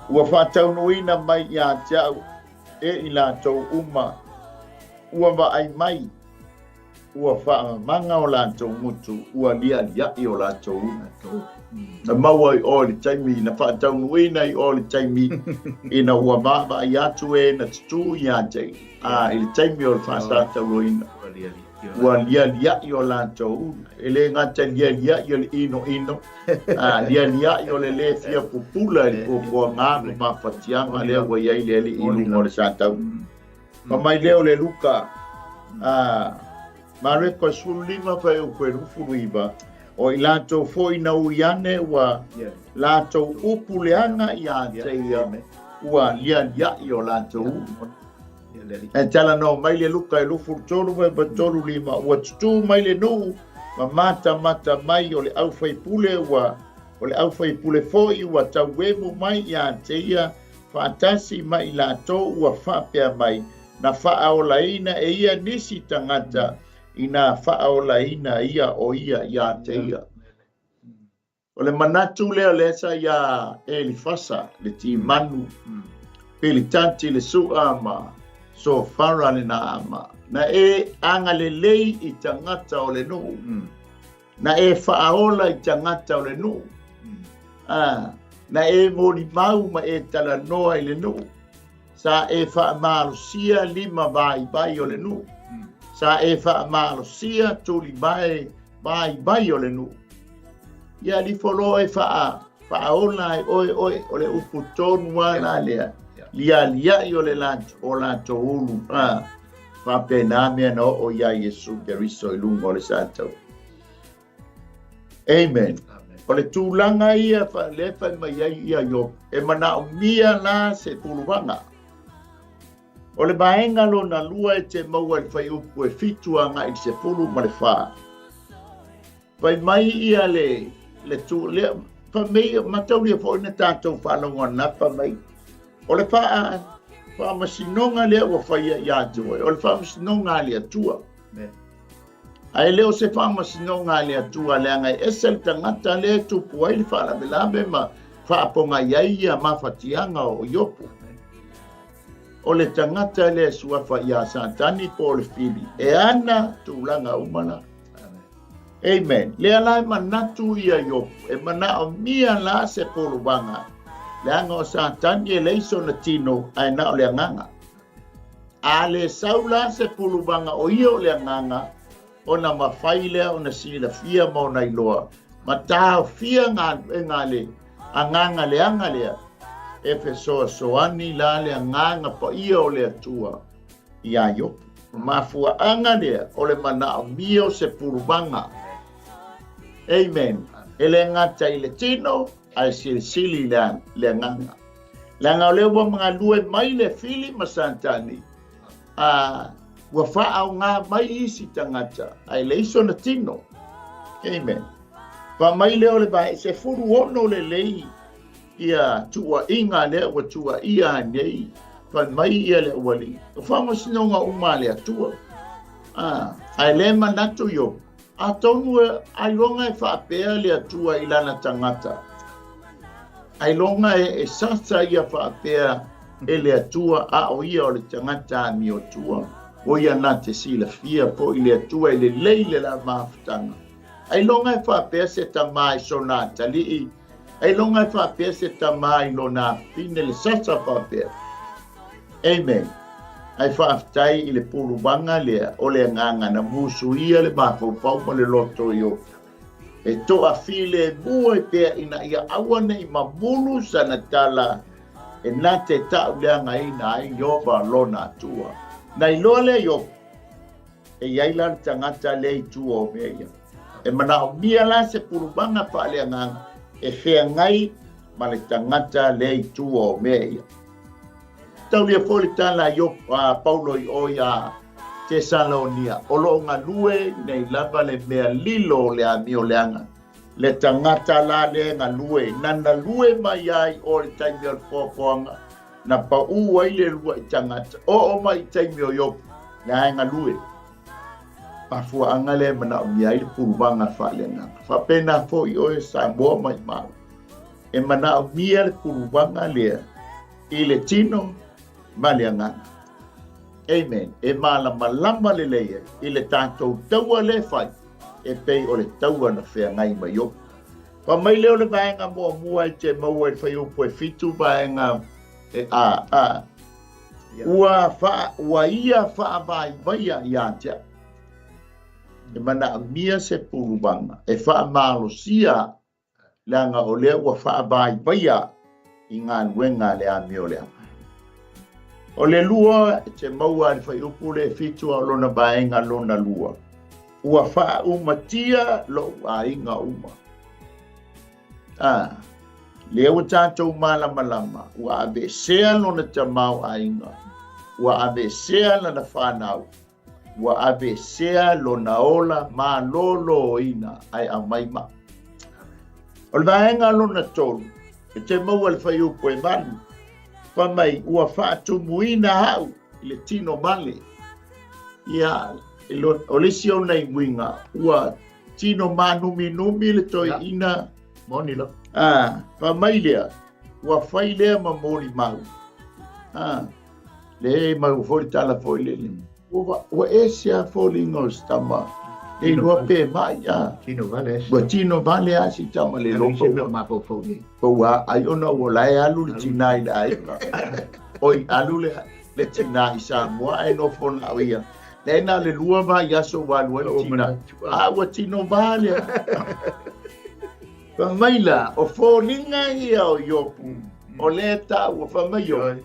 Ua faataunuuina mai ia te au e i latou uma ua vaai mai, ua faamamaga o latou gutu, ua lialiai o latou ulu. Na maua i o i le taimi, na faataunuuina i o i le taimi ina ua vaavaai atu e na tutū ia te a i le taimi o le faasatauloina. Ua lialiai o latou ulu. E le gata i lialiai o le inoino, a lialiai o le lē fia pupula i le puapuaga ma mafatiaga lea ua i ai le Alii i luga o le satau. Fai mai lea o le Luka, a Mareko e 15 fuaiupu e 29, o i latou foi na ui ane ua latou upu leaga ia te ia, ua lialiai o latou ulu. E talanoa mai le Luka e 23 fuaiupu 35, ua tutū mai le nuu ma matamata mai o le aufaipule ua o le aufaipule foi ua tauemu mai ia te ia faatasi ma i latou ua faapea mai, na faaolaina e ia nisi tagata ina faaolaina ia o ia ia te ia. O le manatu lea lea sa iā Elifasa le timanu, Pilitati le Su'a ma Sofara le Naama, na e agalelei i tagata o le nuu, na e faaola i tagata o le nuu, a, na e molimau ma e talanoa i le nuu, sa e faamalosia lima vaivai o le nuu, sa e faamalosia tulivae vaivai o le nuu. Ia alifolo e faa, faaola ai oe oe, o le upu tonu lava la lea, lialiai o le o latou ulu, a, faapena mea na oo iā Iesu Keriso i luga o le satau. Amen. O le tulaga ia lea e fai mai ai ia Iopu, e manaomia la se puluvaga. O le vaega lona lua e te maua i le fuaiupu e 7 agai i le 14. Fai mai ia le, le tu, lea, fai mai, mataulia foi na tatou faalogo ananafi, fai mai, o le faa, faamasinoga lea ua faia ia te oe, o le faamasinoga a le Atua. Ae le o se faamasinoga a le Atua, leaga e ese le tagata lea e tupu ai le faalavelave ma faapogai ai ia mafatiaga o Iopu. O le tagata lea e suafa iā Satani po o le fili, e ana tulaga uma la. Amen. Lea la e manatu ia Iopu, e manaomia la se polovaga, leaga o Satani e leai sona tino ae na o le agaga. A le sau la se puluvaga o ia o le agaga, ona mafai lea ona silafia ma ona iloa, ma taofia galuega a le agaga leaga lea, e fesoasoani la le agaga paia o le Atua iā Iopu. O mafuaaga lea o le manaomia o se puluvaga. Amen. E le gata i le tino, Ae silisili i le agaga. Leaga o lea ua magalue mai le fili ma Satani, a ua faaaoga mai isi tagata, ae leai sona tino. Amen. Fai mai lea o le vae 16 lelei ia tuuaiga lea ua tuuaia ai nei, fai mai ia le aualii, o faamasinoga uma a le Atua. Ae le manatu Iopu, atonu ailoga e faapea le Atua i lana tagata, ailoga e sasa ia faapea e le Atua, a o ia o le tagata amiotua, o ia na te silafia foi le Atua e lelei le la mafutaga. Ailoga e faapea se tamā i sona atalii, ailoga e faapea se tamā i lona afafine le sasa faapea. Amen. Ae faafetai i le pulumaga lea o le agaga na musuia le mafaufau ma le loto i Iopu, e toafilemu ai pea ina ia aua ne i mamulu sana tala e na te tauleagaina ai Ieova lona Atua. Na iloa lea Iopu, e i ai la le tagata lea i tua o mea ia. E manaomia la se pulumaga faaleagaga e feagai ma le tagata lea i tua o mea ia. Taulia foi le tala a Paulo i o iā Tesalonia, o lo o galue nei lava le mea lilo o le amioleaga, le tagata la lea e galue, nana lue mai ai o le taimi o le foafoaga, na paʻū ai le lua i tagata, oo mai i taimi o Iopu, lea e galue. Mafuaaga lea e manaomia ai le pulumaga faaleagaga. Faapena foi oe Samoa maimau, e manaomia le pulumaga lea i le tino ma le agaga. Amen. E malamalama lelei ai i le tatou taua lea e fai, e pei o le taua na feagai ma Iopu. Fai mai lea o le vaega muamua e te maua i le fuaiupu e 7 vaega e a, a. Ua, fa, ua ia faavaivaia ia te au. E manaomia se pulumaga e faamalosia leaga o lea ua faavaivaia i galuega a le amioleaga. O le lua e te maua i le fuaiupu lea e 7 a o lona vaega lona lua, ua faaumatia lou aiga uma. A, lea ua tatou malamalama, ua aveesea lona tamaoaiga, ua aveesea lana fanau, ua aveesea lona ola malōlōina ae aumai maʻi. O le vaega lona tolu, e te maua i le fuaiupu e 8, fai mai, ua faatumuina au i le tino male. Ia, o le isi ona uiga, ua tino mānuminumi le toeaina. Moni la. Fai mai lea, ua fai lea ma molimau. Le mau foi le tala foi lele. Ua ese a foliga o si tama. E iloa pe mai a. Tino vale. Ua tino vale a si tama le lopo. Ua mafaufau nei. Ua ai ona ua lae alu le tina i le aiga. Oi alu le tina i Samoa ae nofo na o ia. Le na le lua vaiaso ua alu ai le tina. A ua tino vale. Fai mai la, o foliga ia o Iopu, o lea taua, fai mai Iopu,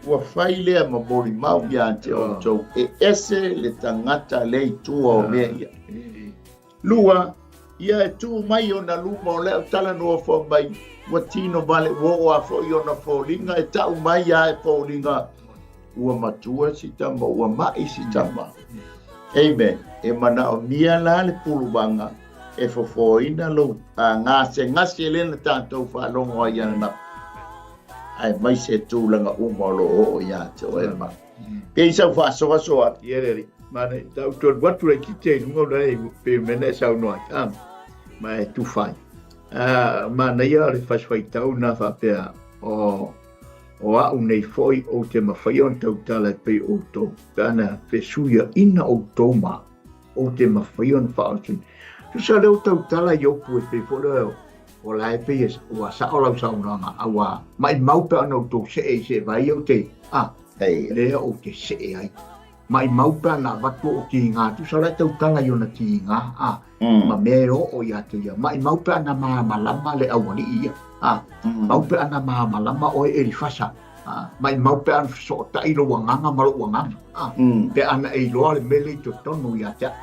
ua fai lea ma molimau ia te outou, e ese le tagata lea i tua o mea ia. Lua, ia e tu mai ona luma o lea talanoa fai mai, ua tino vale, ua oo a foi ona foliga, e tau mai a e foliga, ua matua si tama, ua mai si tama. Amen. E manaomia la le pulumaga e fofoina lou gasegase lea na tatou faalogo ai ananafi, aemaise tulaga uma o lo o oo ia te oe ma. Pei sau faasoasoa atu. Ia le alii, mana i tau tolu atu le kite i luga o le pe mea e saunoa ai, a, ma e tufa ai. Manaia le fasifaitau na faapea, o, o au nei foi ou te mafai ona tautala e pei outou, pe ana fesuiaina outou ma au. Ou te mafai ona faaosina. Tusa lea ua tautala Iopu e pei foi lea o la e pei ua sao lau saunoaga, a ua maimau pe ana outou see i se vai ou te, a, lea ou te see ai. Maimau pe ana avatu o'u tiga, tusa la e tautala i ona tiga, a, ma mea e oo ia te ia. Maimau pe ana malamalama le aualii ia, a, mau pe ana malamalama oe Elifasa, a, maimau pe ana fesootai lou agaga ma lou agaga, a, pe ana e iloa le mea lea i totonu ia te au.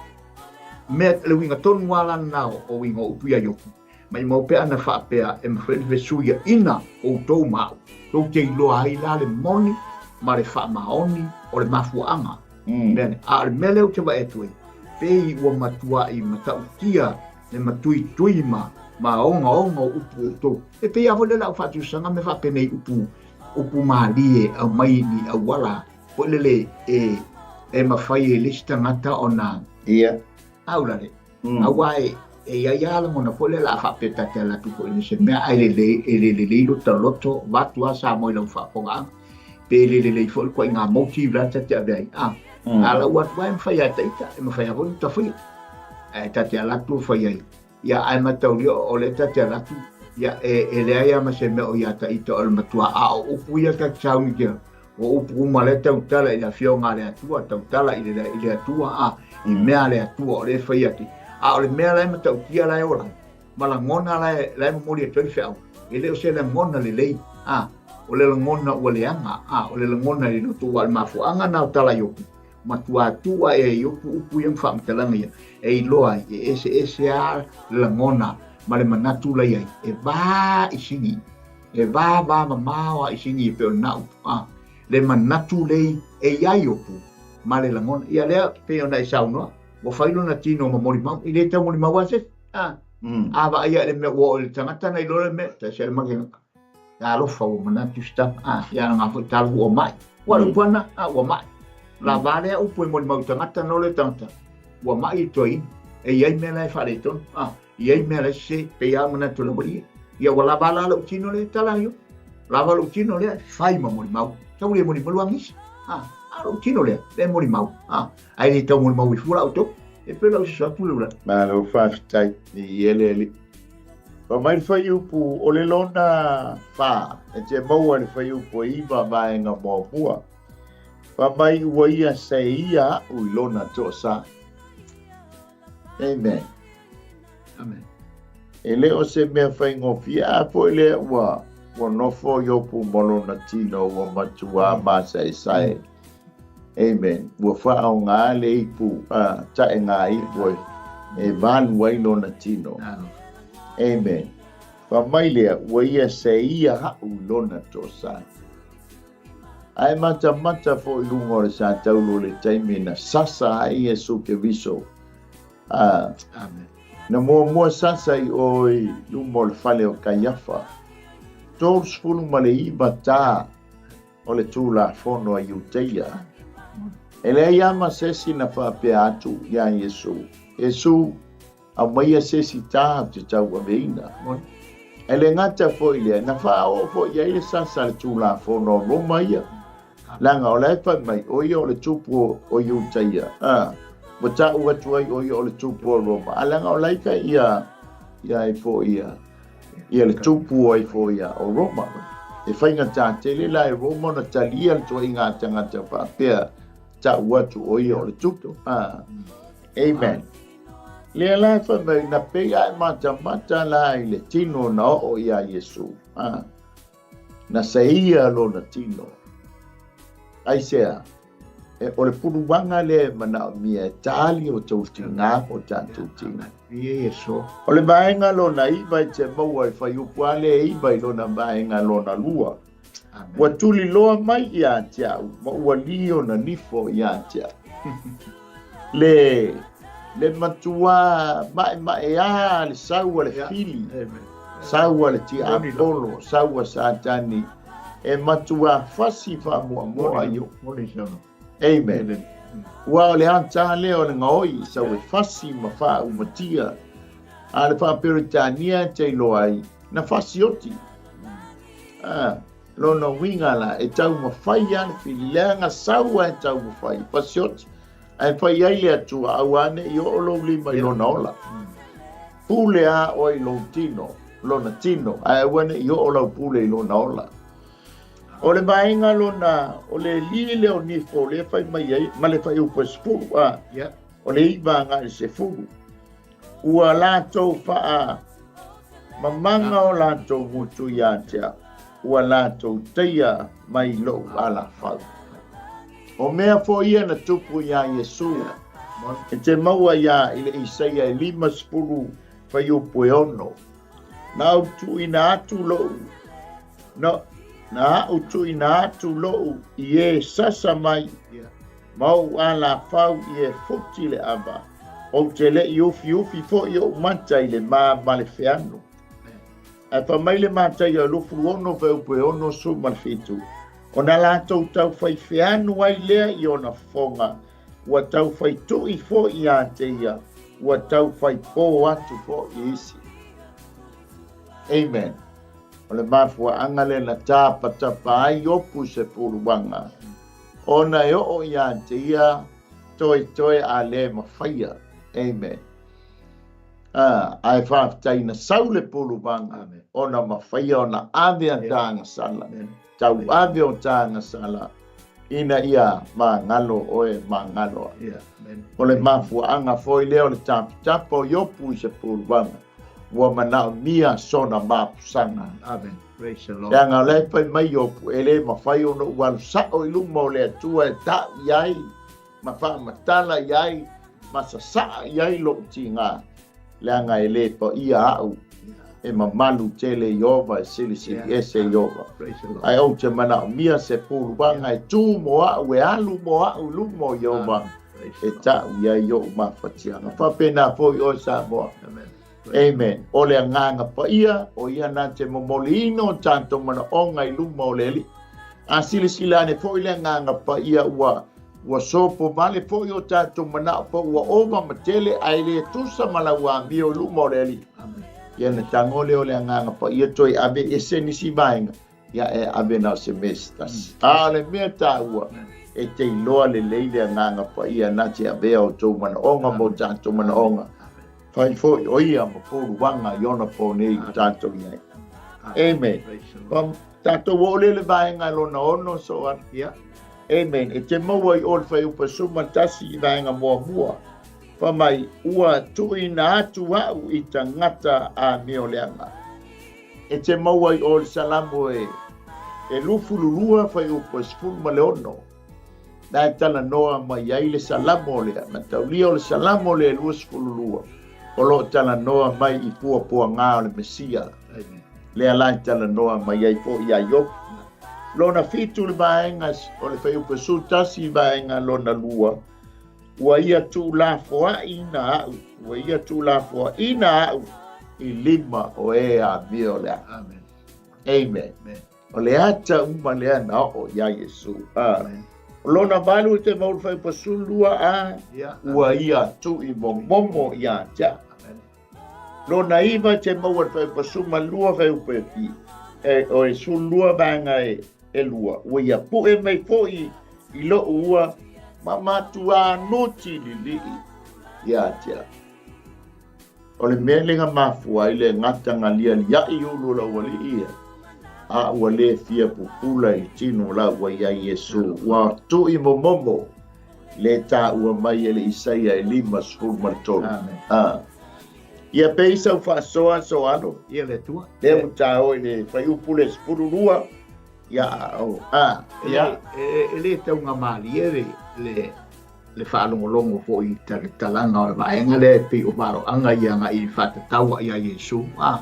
Mea, le uiga tonu lava la lena o uiga o upu ia Iopu. Maimau pe ana faapea e mafai ona fesuiaina outou ma au, tou te iloa ai la le moni ma le faamaoni o le mafuaaga. Mea lea. A o le mea lea ou te vaai atu ai, pei ua matuai matautia le matuitui ma ma ogaoga o upu o outou. E pei lava foi lea o le au faatusaga mea faapenei upu upu malie e aumai i ni auala foi lele e e mafai e le isi tagata ona Ia. Aulale. Aua e e i ai lava lagona foi lea o le a faapea ta te alu atu foi i se mea ae lelei e le lelei lota loto vaeatu lava Samoa i lau faafofogaaga pe le lelei foi le ituaiga motive la ta te ave ai a a lau atu lava e mafai lava e ita e mafai lava foi ona tafaia ae ta te alu atu fai ai ia ae mataulia o lea ta te alu atu ia e e leai lava ma se mea o ia ta ita o le matua a o upu ia ta te sauni tia O upu uma lea tautala i le Afioga a le Atua, tautala i le, i le Atua, a, i mea a le Atua o lea e fai atu. A o le mea la e matautia la e ola ai, ma lagona la e, la e momoli atu ai le feau, e le o se lagona lelei, a, o le lagona ua leaga, a, o le lagona i le loto, ua o le mafuaaga na o tala i upu, matua tu ae ai upu, upu ia ma faamatalaga ia, e iloa ai, e eseese lava le lagona ma le manatu la i ai, e va i sigi. E va va mamao a i sigi e pei o lena upu a le manatu lei e iai opu ma le lagona ia lea pei ona e saunoa ua fai lona tino ma molimau e le tau molimau a se isi a a vaai a i le mea ua oo i le tagata na iloa le mea taisi a le make talofa ua manatu se tama a ia nga foi talofa ua mai ua le upu ana a ua mai la va lea upu e molimau i tagata no le tagata ua mai i toeaina e iai mea la e faaletonu a I ai mea la sese, pei a manatu lava ia. Ia ua lava la lou tino lea, tala ai o. Lava lou tino lea, fai ma molimau. Tau le molimau luagisi. Ha, a lou tino lea, le molimau. Ha, ai le tau molimau i fua la outou. E pei lau soso atu le ula. Malo faafetai i ele ali. Fai mai le fuaiupu o le lona fa, e te maua i le fuaiupu e iva vaega muamua. Fai mai ua ia seia a'u i lona toasa. Amen. Amen. E le o se mea faigofie a foi lea ua ua nofo Iopu ma lona tino ua matua masaesae. Amen. Ua faaaoga le ipu, a, taʻega ipu e, e valu ai lona tino. Amen. Fai mai lea, ua ia seia a'u i lona toasa. Ae matamata foi i luga o le satauro i le taimi na sasa ai Iesu Keriso. A, Amen. na muamua sasa i o i luma o le fale o Kaiafa. 39 ta o le Tulafono a Iuteia. E leai lava ma se isi na faapea atu iā Iesu, Iesu, Aumaia se isi ta ou te tauaveina. E le gata foi lea, na faaoo foi i ai le sasa a le Tulafono o Roma ia, leaga o la e fai mai, o ia o le tupu o Iutaia, a, ua tau atu ai o ia o le tupu o Roma, a leaga o la e fai ia, ia ai foi ia, ia le tupu ai foi ia o Roma. E faigata tele la e Roma ona talia le tuaiga tagata faapea tau atu o ia o le tupu. A, amen. Lea la e fai mai, na pei a e matamata la i le tino na oo iā Iesu, a, na seia lona tino. Aisea? E, o le puluaga lea e manaomia e tali o tou tigā ma o tatou tino. O le vaega lona iva e te maua i fuaiupu a lea e iva i lona vaega lona lua. Ua tuliloa mai iā te au, ma ua li ona nifo iā te au. Le, le matuā maʻemaʻeā le sau a le fili, sau a le tiapolo, sau a Satani, e matuā fasi faamuamoa i o. Amen. Ua o le ata lea o le gaoi, sau e fasi ma faaumatia. A le faa-Peretania e te iloa ai, na fasi oti. A, lona uiga la, e taumafai lava le fili, leaga sau lava e taumafai, fasi oti. Ae fai ai le Atua, aua ne i oo lou lima i lona ola. Pule a oe i lou tino, lona tino, ae aua ne i oo lau pule i lona ola. O le vaega lona, o le li lea o nifo lea e fai mai ai, ma le fuaiupu e 10, a, o le iva agai i le 10. Ua latou faa mamaga o latou gutu iā te au, ua latou taia mai lou alafau. O mea foi ia na tupu iā Iesu, e te maua iā i le Isaia e 50 fuaiupu e 6. Na ou tuuina atu lo'u na na a'u tuuina atu lo'u i e sasa mai ma o'u alafau i e futi le ava, ou te le'i ufiufi fo'i o'u mata i le ma ma le feanu. Ae fai mai le Mataio 26 fuaiupu e 67, Ona latou taufai feanu ai lea i ona fofoga, ua taufai tu'i foi iā te ia, ua taufai pō atu foi i isi. Amen. O le mafuaaga lea na tapatapa ai Iopu i se puluaga, ona e oo iā te ia toetoe a le mafaia. Amen. Ae faafetai na sau le puluvaga ona mafaia ona ave a tagasala, tauave o tagasala ina ia magalo oe magalo a. O le mafuaaga foi lea o le tapatapa o Iopu i se puluvaga, ua manaomia sona mapusaga. Leaga o la e fai mai Iopu, e le mafai ona ou alu sao i luma o le Atua e tau i ai ma faamatala i ai ma sasaa i ai lou tiga, leaga e le paia au e mamalu tele Ieova, e silisili ese Ieova. Ae ou te manaomia se puluaga e tu mo au, e alu mo au i luma o Ieova, e tau i ai o'u mafatiaga. Faapena foi oe Samoa. Amen. O le Agaga Paia, o ia na te momoliina o tatou manaoga i luma o le Alii. A silasila ane foi le Agaga Paia ua ua sopo vale foi o tatou manao po ua ova ma tele ae le tusa ma lau amio i luma o le Alii. Ia na tago lea o le Agaga Paia toe ave ese nisi vaega, ia e ave na o se mea se tasi. A o le mea taua, e te iloa lelei le Agaga Paia na te avea o tou manaoga ma o tatou manaoga. Fai foi o ia ma puluaga i ona po nei ua tatou i ai. Amen. Ua tatou oo lea i le vaega lona ono so ana. Yeah. Amen. E te maua i o le fuaiupu e 11 i vaega muamua. Fai mai, ua tuuina atu a'u i tagata amioleaga. E te maua i o le Salamo e 22 fuaiupu e 16. Na e talanoa mai ai le Salamo lea, mataulia o le Salamo lea 22, o lo o talanoa mai i puapuaga o le Mesia. Lea la e talanoa mai ai foi iā Iopu. Lona fitu le vaega o le fuaiupu 11 vaega lona lua, ua ia tuulafoaiina a'u, ua ia tuulafoaiina a'u i lima o e amioleaga. Amen. Amen. O le ata uma lea na oo iā Iesu. A. O lona valu e te maua i le fuaiupu 12 a, ua ia tui momomo iā te a'u. Lona iva e te maua i le fuaiupu 12 fuaiupu e fi, e, o e 12 vaega e, e lua, ua ia pu'e mai foi i lo'u ua ma matuā nuti lilii iā te a'u. O le mea lea na mafua ai le gatagalialia'i i ulu o le aualii ia, a ua le fia pupula i le tino la ua i ai Iesu, ua tui momomo le taua mai e le Isaia e 53. A. Ia pei sau faasoa so alo. Ia le Atua. Lea ua taoa i le fuaiupu le 12, ia o, a, ia. E le taugamalie le, le, le faalogologo foi i talatalaga o le vaega lea e pei o valoaga ia agai faatatau iā Iesu. A,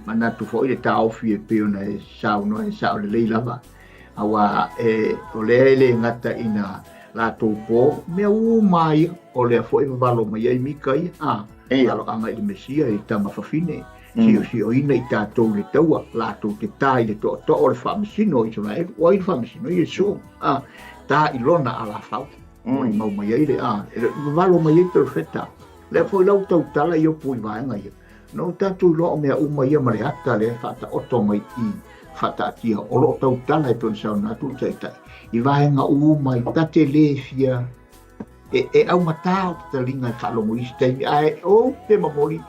manatu foi le taofi e pei ona e saunoa e sao lelei lava. Auā e, o lea e le gata ina latou po, mea uma ia, o lea foi e vavalo mai ai Mika ia, a, valoaga i le Mesia, i tama fafine, siosioina i tatou i le taua, latou te tā i le tootoo o le faamasino o Isaraelu, o ai le faamasino? Iesu, a, tā i lona alafau, molimau mai ai le, a, e vavalo mai ai perofeta. Lea foi la ua tautala Iopu i vaega ia, na o tatou iloa o mea uma ia ma le ata lea e faataoto mai i faataatia o lo o tautala e pei ona saunoa atu le Taitai i vaega uma i ta te le fia e, e aumatā o te taliga e faalogo i isi taimi ae ou te momoli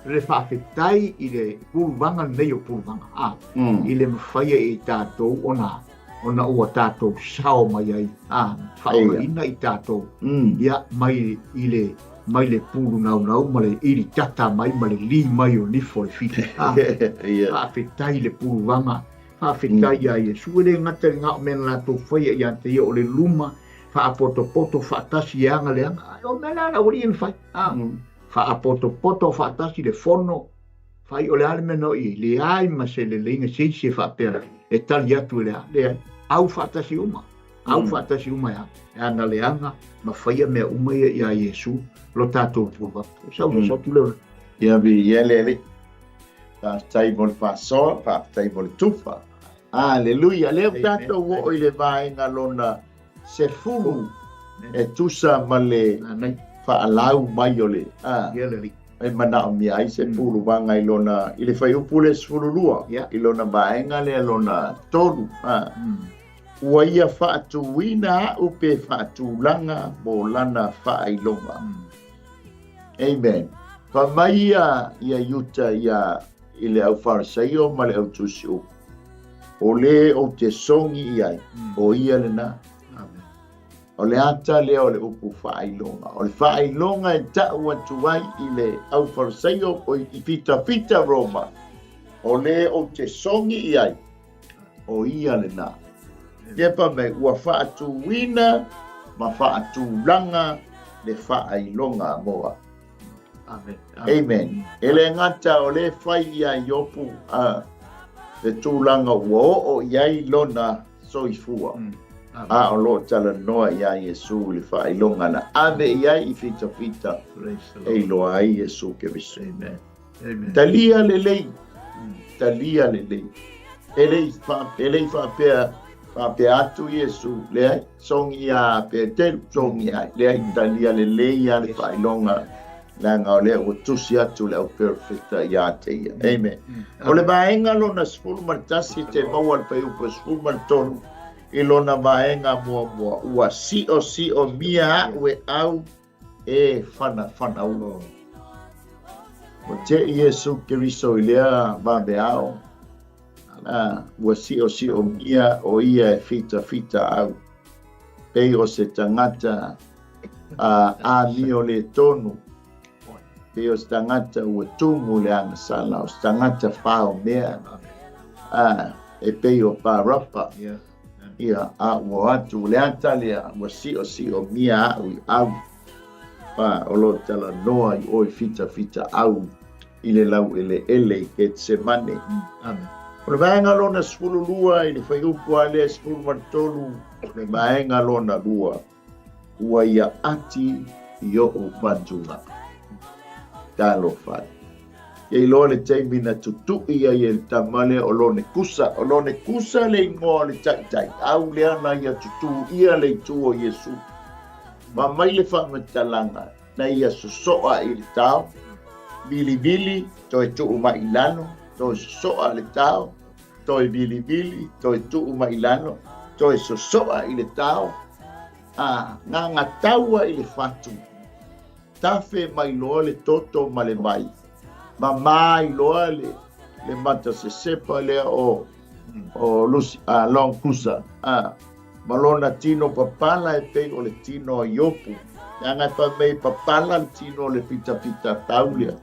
le faafetai i le puluvaga lenei o puluvaga a i le mafaia e tatou ona ona ua tatou sao mai ai a faaogaina i tatou ia mai i le mai le pulu naunau ma le ili tata mai ma le li mai o nifo le fili a faafetai i le puluvaga faafetai iā Iesu e le gata i lena o mea na latou faia ia te ia o le luma faapotopoto faatasi e aga le aga o mea la la ua lii na fai a faapotopoto faatasi le fono. Fai o le a le mea na oo i ai, leai ma se leleiga se isi e faapea e tali atu i le a, leai, au faatasi uma, au faatasi uma e a, e ana leaga ma faia mea uma ia iā Iesu lo tatou Puluvapa. O sau mm. atu lea. Ia viia le Alii. Faafetai mo le faasoa, faafetai mo le tufa. Aleluia. Lea ua tatou oo i le vaega lona 10 e tusa ma le faalau mai o le a, e manaomia ai se puluvaga i lona i le fuaiupu le 12 i lona vaega lea lona 3 a. Ua ia faatuina a'u pe faatulaga mo lana faailoga. Amen. Fai mai ia ia Iuta ia i le au Farisaio ma le au Tusi upu, O le ou te sogi i ai, o ia lena. O le ata lea o le upu faailoga. O le faailoga e ta'u atu ai i le au Farisaio o i fitafita Roma, o le ou te sogi i ai, o ia lena. Ia fai mai, ua faatuina ma faatulaga le faailoga mo au. Amen. Amen. E le gata o le fai ia Iopu a le tulaga ua oo i ai lona soifua. Mm. A o lo o talanoa iā Iesu i le faailoga na ave i ai i fitafita e iloa ai Iesu Keriso. Amen. Amen. Talia lelei, talia lelei. E le i e le i faapea, faapea atu Iesu, leai, sogi iā Peteru, sogi ai, leai, talia lelei lava le faailoga, leaga o lea ua tusi atu le au perofeta iā te ia. Amen. O le vaega lona 11 te maua le fuaiupu 13 i lona vaega muamua, ua siosiomia a'u e au e whanawhanaua. Ua te'i Iesu Keriso i lea vaveao, a, ua siosiomia o ia e fitafita au, pei o se tagata a amio le tonu, pei o se tagata ua tumu le agasala, o se tagata faomea, a, e pei o Parapa. Yeah. Ia, a ua atu le ata lea, ua siosiomia a'u i au, a o lo o talanoa i oe fitafita au i le laueleele i Ketsemane. Amen. O le vaega lona 12 i le fuaiupu lava lea 13, o le vaega lona lua, Ua ia ati i oʻu fatuga. Talofa e. Ia iloa le taimi na tutuʻi ai e le tama lea o lone kusa. O lone kusa le igoa o le taitai au lea na ia tutū ʻia le itu o Iesu. Fai mai le faamatalaga na ia sosoa i le tao, vilivili, toe tuu mai i lalo, toe sosoa le tao, toe vilivili, toe tuu mai i lalo, toe sosoa i le tao, a gagataua i le fatu, tafe mai loa le toto ma le vai, mamā ai loa le, le mata sesepa lea o, o Lusi, a, Long Kusa, a, ma lona tino papala e pei o le tino a Iopu. Leaga e fai mai papala le tino o le fitafita tau lea.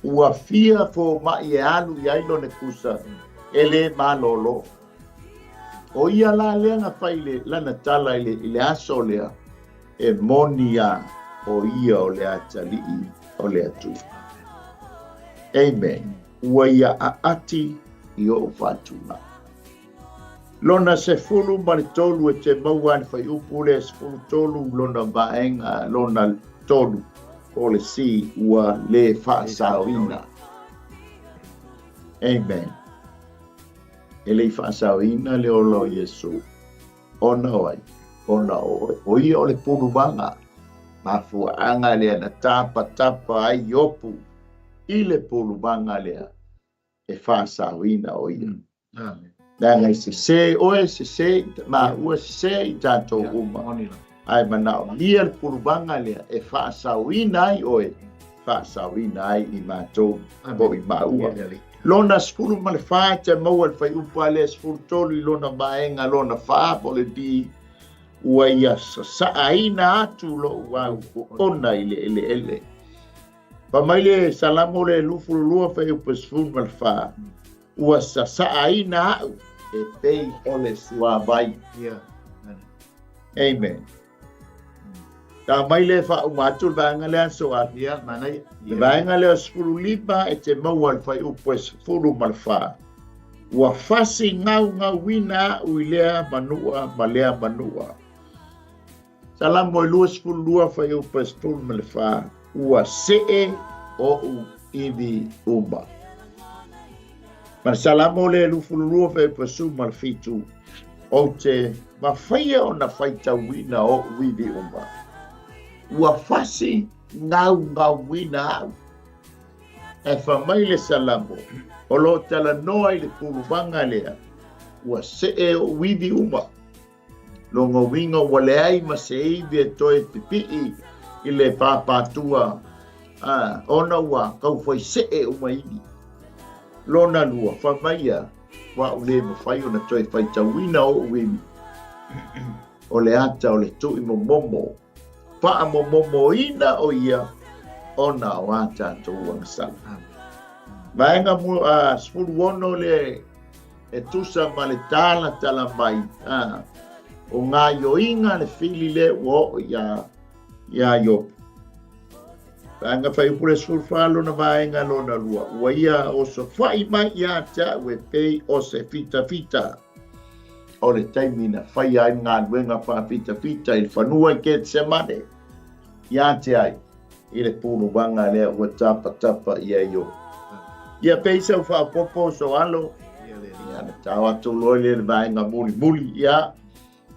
Ua fia fomai e alu i ai lona kusa e lē malōlō. ʻO ia la lea na fai i le lana tala i le, i le aso lea, e moni a ʻo ia o le Atalii o le Atua. Amen. Ua ia aati i oʻu faatulaga. Lona 13 e te maua ai le fuaiupu lea 13 lona vaega lona tolu o le C ua le faasaoina. Amen. E le i faasaoina le ola o Iesu ona o ai? Ona o oe. O ia o le puluvaga, mafuaaga lea na tapatapa ai Iopu i le puluvaga lea e faasaoina o ia. Amen. Leaga e sesē oe, sesē maua, sesē i tatou uma. Ae manaomia le puluvaga lea e faasaoina ai oe, faasaoina ai i matou po i maua. Lona 14 e te maua le fuaiupu lava lea 13 i lona vaega lona 4 po o le D, ua ia sasaaina atu lou au oona i le eleele. Fai mai le Salamo lea 22 fuaiupu 14, Ua sasaaina a'u e pei o le suavai. Yeah. Amen. Ta mai le faauma atu le vaega lea aso a. Ia, manaia. Le vaega lea o 15 e te maua i le fuaiupu e 14. Ua fasi gaugauina a'u i lea manua ma lea manua. Salamo e 22 fuaiupu e 14. Ua see o'u ivi uma. Ma le Salamo lea e 22 fuaiupu e 17. Ou te mafaia ona faitauina o'u ivi uma. Ua fasi gaugauina a'u. Ae fai mai le Salamo, o lo o talanoa i le puluvaga lea, ua see o'u ivi uma. Lona uiga ua leai ma se ivi e toe pipii i le pāpātua, a, ona ua taufaisee uma ivi. Lona lua, fai mai ia, ua a'u le mafai ona toe faitauina o'u ivi. O le ata o le tui momomo, faamomomoina o ia ona o a tatou agasala. Vaega 16 le e tusa ma le talatala mai a, o gaioiga le fili le ua oo iā iā Iopo. Vaega fuaiupu le 14 lona vaega lona lua, ua ia osofa'i mai ia te a'u e pei o se fitafita. O le taimi na faia ai le galuega faafitafita i le fanua i Ketsemane, ia te ai i le puluvaga lea ua tapatapa i ai Iopo. Ia pei sau faaopoopo so alo, ia na tao atu loa i le vaega mulimuli, ia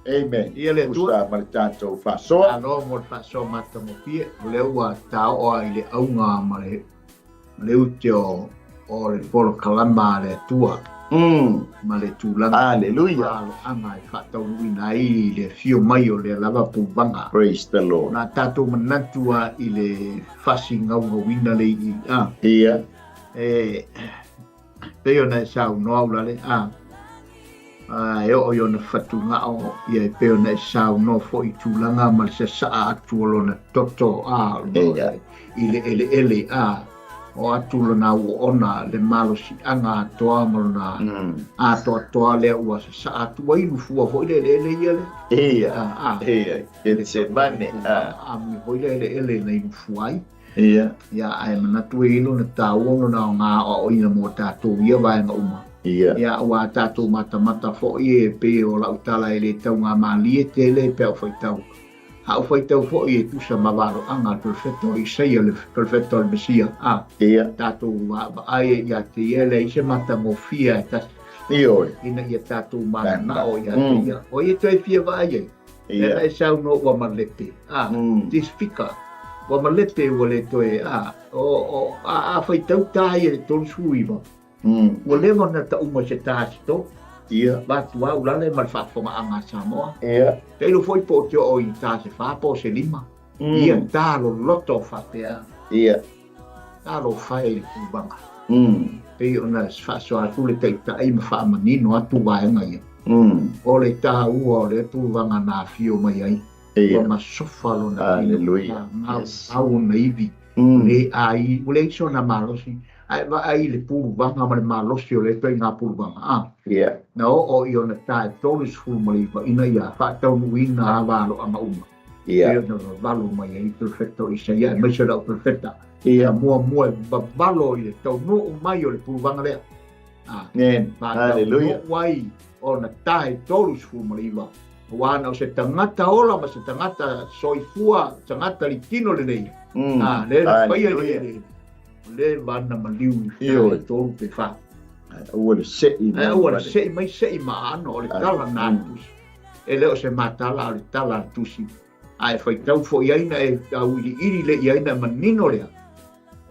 Amen. Ia le Atua. Tusa ma le tatou faasoa. Malo mo le faasoa matagofie, o lea ua taoa i le auga ma le ma le ute o o le polokalama a le Atua ma le tulaga Hallelujah. aloaga e faataunuuina ai le afio mai o lea lava puluvaga. Praise the Lord. Na tatou manatu a i le fasi gaugauina le i a. Ia. E pei ona e saunoa ulale a a e oo i ona fatugao ia e pei ona e saunoa foi i tulaga ma le sasaa atu o lona toto a Ia. i le eleele a o atu lona auoona le malosiaga atoa ma lona atoatoa lea ua sasaa atu ua inu fua foi le eleele ia le Ia. a a Ia. Getsemane. A. a foi le eleele na inu fua ai. Ia. Ia, ae manatu e i ai lona taua ma lona aoga aoaoina mo tatou ia vaega uma. Ia. Ia, aua tatou matamata foi e pei o lau tala e le taugamalie tele pe a ou faitau. A ou faitau foi e tusa ma valoaga a le perofeta o Isaia, le perofeta o le Mesia, a. Ia. Tatou vaavaai e ia te ia e leai se matagofie a e tasi. Ioe. Ina ia tatou mananao ia te ia. O ai e toe fia vaai ai? Ia. Lea e saunoa ua malepe, a, disfigure, ua malepe ua le toe, a, o, o, a, a faitau tā ia i le 39, ua leva ona tauma i se tā se tolu. Ia. Vaeatu au lale ma le faafofogaaga a Samoa. Ia. Tailo foi po o te oo i tā se fa po o se lima. Ia tā loloto faapea. Ia. Talofa e i le puluvaga. Pei ona faasoa atu le Taitai ma faamanino atu vaega ia. O le taua o lea puluvaga na afio mai ai, ua masofa lona tino, na gau ona ivi, le ai, ua leai sona malosi, ae vaai i le puluvaga ma le malosi o lea ituaiga puluvaga, a na oo i ona ta e 39 ina ia faataunuuina avaloaga uma. Ia. Pei ona vavalo mai ai le perofeta o Isaia, aemaise o lau perofeta. Ia. Muamua e vavalo i le taunuu mai o le puluvaga lea. A, Amen. Hallelujah. faataunuu ai ona ta e 39, aua na o se tagata ola ma se tagata soifua, tagata litino lelei. A, lea na faia i le Hallelujah. eleele. O lea vana maliu i ta Ioe. e tolu pe fa. Aua le sei mai. Ae aua le sei mai, sei ma aano o le tala na a le tusi. E le o se matala a o le tala a le tusi, a e faitau foi ai na e auiliili le i ai na e manino lea,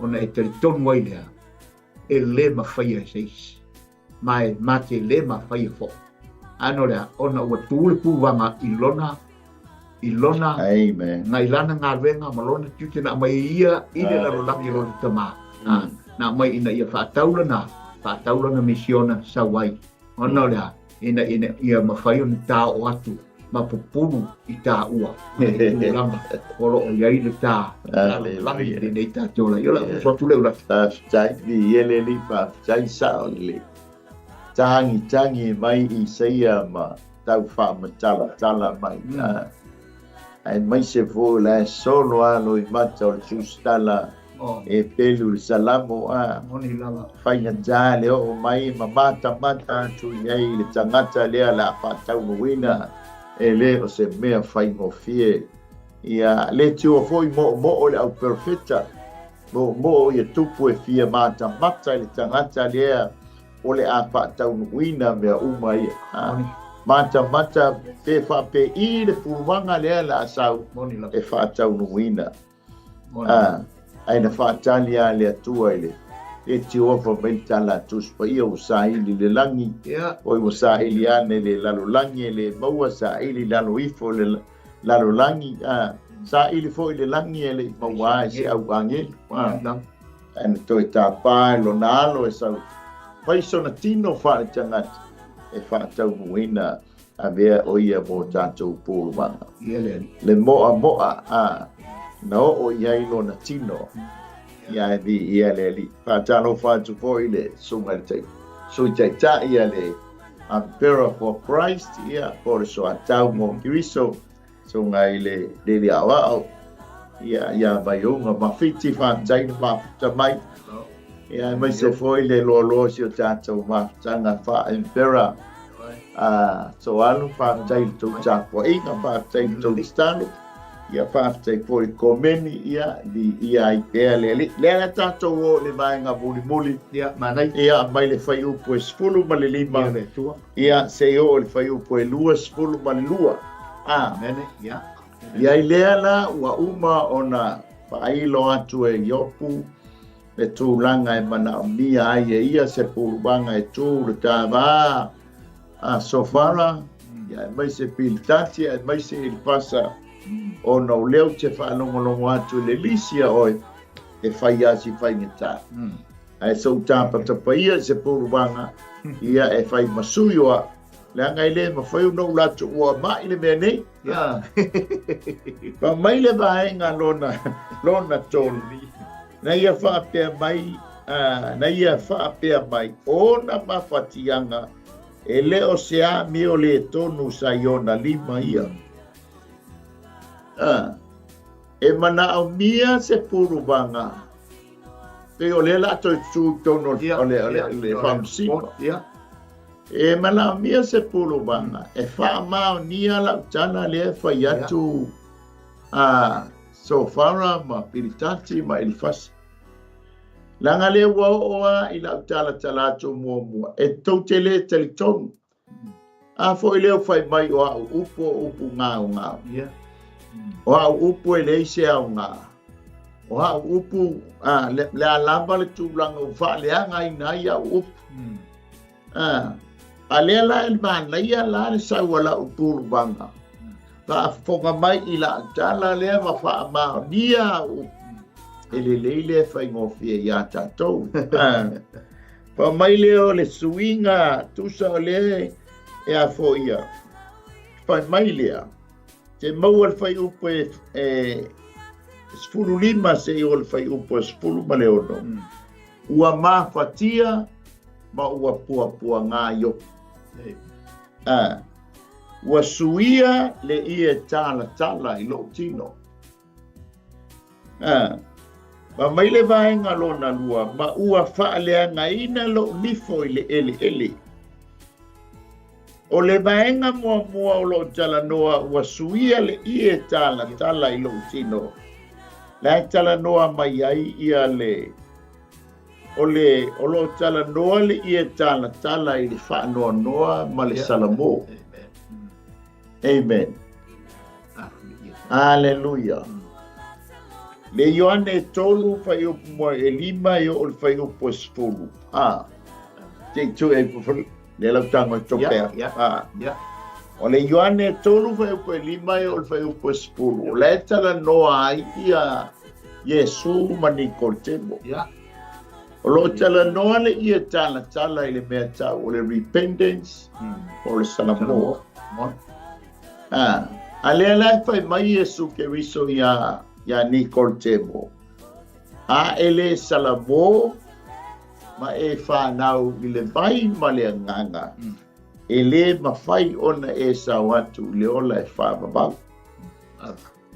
ona e talitonu ai lea, e le mafaia e se isi, ma e ma te le mafaia foi. Ano lea, ona ua tu le puvaga i lona, i lona, Amen. na i lana galuega ma lona tiute na aumai e ia i le lalolagi o lona tama. A, na aumai ina ia faataulana, faataulana misiona sau ai. Ona o lea, ina ina ia mafai ona taoo atu ma pupulu i taua i le tulaga o lo o i ai le ta lalolagi lenei tatou ola. Ia o le a atu lea ula. Faafetai, viia le Alii, faafetai sao lelei. Tagitagi mai Isaia ma tau faamatalatala mai. Aemaise foi o la e solo alo i mata o le tusitala e pelu le salamo a faigata le oo mai ma matamata atu i ai le tagata lea le a faataunuuina e le o se mea faigofie. Ia le tua foi moomoo le au perofeta, moomoo ia tupu e fia matamata i le tagata lea o le a faataunuuina mea uma ia. Matamata pe faapei le pulumaga lea le a sau e faataunuuina. Ae na faatali lava le Atua i le Etiofa mai le tala a Tusi Paia ua saili le lagi, oi ua saili ane le lalolagi e le maua, saili lalo ifo le lalolagi, saili foi le lagi e le i maua ai se au agelu. Ae na toe tapa e lona alo e sau fai sona tino faaletagata e faataunuuina avea o ia mo tatou pulumaga. Le moamoa a na oo i ai lona tino ia e viia le Alii. Faatalofa atu foi le susuga i le Sui Taitai a le Emperor for Christ, ia po o le Soatau mo Keriso, Susuga i le Lili Aoao, ia ia Vaiuga Mafiti, faafetai le mafuta mai. Ia aemaise foi le loaloa o si o tatou mafutaga faa-Emperor a Soalu, faafetai i le tou tapuaiga, faafetai i le tou tatalo. Ia faafetai foi i komeni, ia viia ai pea le Alii. Lea la tatou o i le vaega mulimuli. Ia, manaia. Ia, mai le fuaiupu e 15. Ia le Atua. Ia, se i oo i le fuaiupu e 22. A. Amene, ia. Ia i lea la ua uma ona faailo atu e Iopu le tulaga e manaomia ai e ia se pulumaga e tu le tavā a Sofara, ia aemaise Pilitati, aemaise Elifasa, ona o lea ou te faalogologo atu i le lisi a oe e fai lava si faigata. Ae sou tapatapa ia i se pulumaga, ia e fai ma sui o au, leaga e le mafai ona ou latou ua mai le mea nei. Fai mai le vaega lona, lona tolu, na ia faapea mai, na ia faapea mai, ona mafatiaga e le o se amio le tonu sa i ona lima ia. E manaomia se pulumaga, pei o lea la toe tu i totonu o le faamasino. E manaomia se pulumaga e faamaonia lau tala lea e fai atu a Sofara ma Pilitati ma Elifasi. Leaga lea ua oo lava i lau talatala atu muamua, e tou te le talitonu. A foi lea ua fai mai o au upu o upu gaogao. O au upu e leai se aoga. O au upu, a, le, le a lava le tulaga ua faaleagaina ai au upu. A, a lea la e manaia la le sau a lau pulumaga. Faafofoga mai i lau tala lea ma faamaonia au upu. E lelei lea faigofie iā tatou. Fai mai lea o le suiga tusa o lea e a foia. Fai mai lea, te maua le fuaiupu e, e 15 seia oo le fuaiupu e 16. Ua mafatia ma ua puapuaga Iopu. A, ua suia le ie talatala i lou tino. A, ma mai le vaega lona lua, ma ua faaleagaina lou nifo i le eleele. O le vaega muamua o loo talanoa ua suia le ie talatala i lou tino. La e talanoa mai ai ia le o le o loo talanoa le ie talatala i le faanoanoa ma le salamo. Amen. Aleluia. Le Ioane 3 fuaiupu mua e 5 e oo le fuaiupu e 10. A. Te i tu e le lau tago e topea. A. O le Ioane 3 fuaiupu e 5 e oo le fuaiupu e 10. O la e talanoa ai ia Iesu ma Nikodemo. O lo o talanoa le ie talatala i le mea tau o le repentance o le salamoa. A, a lea la e fai mai Iesu Keriso iā, iā Nikodemo, a e le salamo ma e whanau i le vai ma le agaga, e le mafai ona e sao atu i le ola e whaavavau.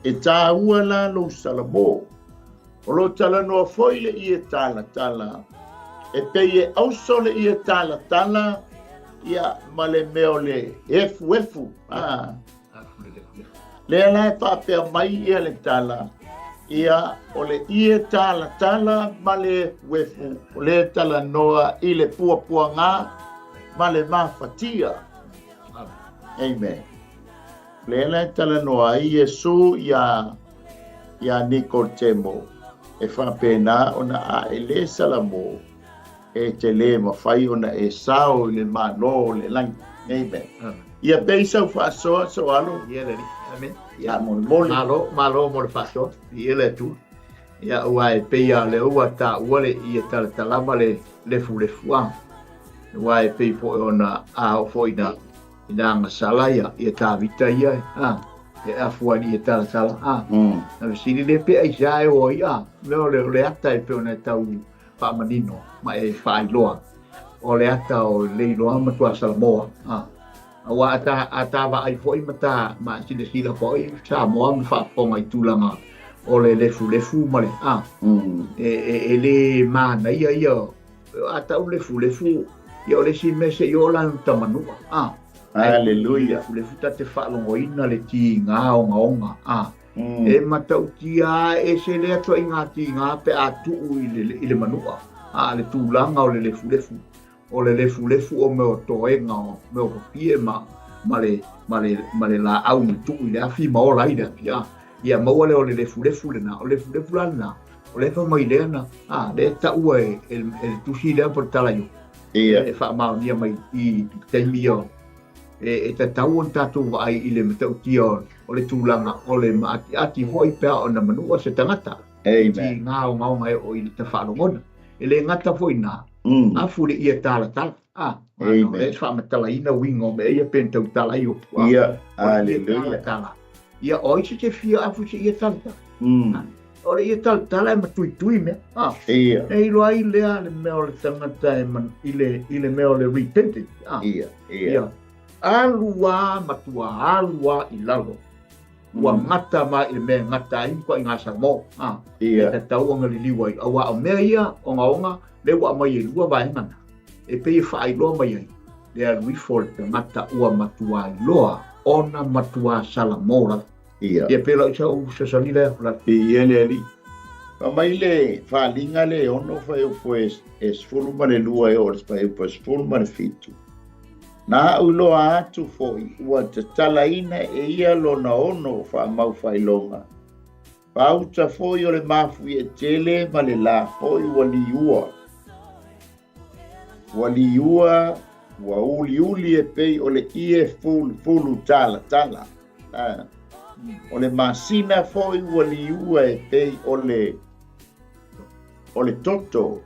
E tāua la lou salamo. O lo o talanoa foi le ie talatala, e pei e auso le ie talatala ia ma le mea o le efuefu. A. Lea la e faapea mai ia le tala, ia o le ie talatala ma le efuefu, o lea e talanoa i le puapuaga ma le mafatia. Amen. Lea la e talanoa ai Iesu iā, iā Nikodemo, e faapena ona a e lē salamo, e te lē mafai ona e sao i le Malo o le lagi. Amen. Ia pei sau faasoa, Soalo. Ia le Alii. Amen. Ia molemole. Malo, malo mo le faasoa. Ia le Atua. Ia aua e pei lava o lea ua taua le ie talatala ma le lefulefu a. Aua e pei foi ona a oo foi ina ina agasala ia, ia Tavita ia, a, e afu ai i talatala, a. Na fesili lea pe aisea e o ai, a, mea o le, o le ata e pei ona e tau faamanino ma e faailoa, o le ata o Leiloa ma Tuasalamoa, a. Aua a ta, a ta vaai foi ma ta, ma silasila foi Samoa ma faafofoga i tulaga o le lefulefu ma le, a, e, e, e le manaia ia A tau lefulefu, ia o le isi mea se i oo la i uta manua, a. Haleluia. Lefulefu ta te faalogoina le tiga ogaoga, a. E matautia a ese lea ituaiga tiga pe a tuu i le, i le manua, a, le tulaga o le lefulefu. O le lefulefu o mea o toega o mea o papie ma, ma le, ma le, ma le laau na tuu i le afi ma ola ai le afi, a. Ia maua lea o le lefulefu lena. O le lefulefu la lena, o lea e fai mai lea na, a, lea e taua e, e, e le tusi lea po o le tala iopu. Ia. E faamaonia mai i i taimi ia e, e tatau ona tatou vaai i le matautia o, o le tulaga o le maatiati foi pe a ona manua se tagata. Amen. I ngā ogaoga e oo i le tafaalogona. E le gata foi i na, afu le ie talatala. A, Amen. o lea e faamatalaina uiga o mea ia pe na tautala ai upu. A, Ia, o le ie haleluia. talatala. Ia, o ai se te fia afu se ie talatala? O le ie talatala e matuitui mea. A, Ia, e iloa ai lea le mea o le tagata e man, i le, i le mea o le repented. A, ia, ia. ia, alu a matua alu a i lalo. Ua gata mai i le mea e gata ai ituaiga Samoa, a, e tatau ona liliu ai. Aua o mea ia ogaoga lea ua aumai e lua vaega na, e pei e faailoa mai ai le alu ifo o le tagata ua matua iloa ona matua Salamo lava. Ia pei la o sau fesoasoani lea. Ia le Alii. Fai mai le faaaliga le 6 fuaiupu e 12 e oo i le fuaiupu e 17. Na aʻu iloa atu foi ua tatalaina e ia lona ono faamaufailoga. Pauta foi o le mafuie tele ma le la foi ua liua. Ua liua, ua uliuli e pei o le ie fulufulu talatala. O le masina foi ua liua e pei o le o le toto.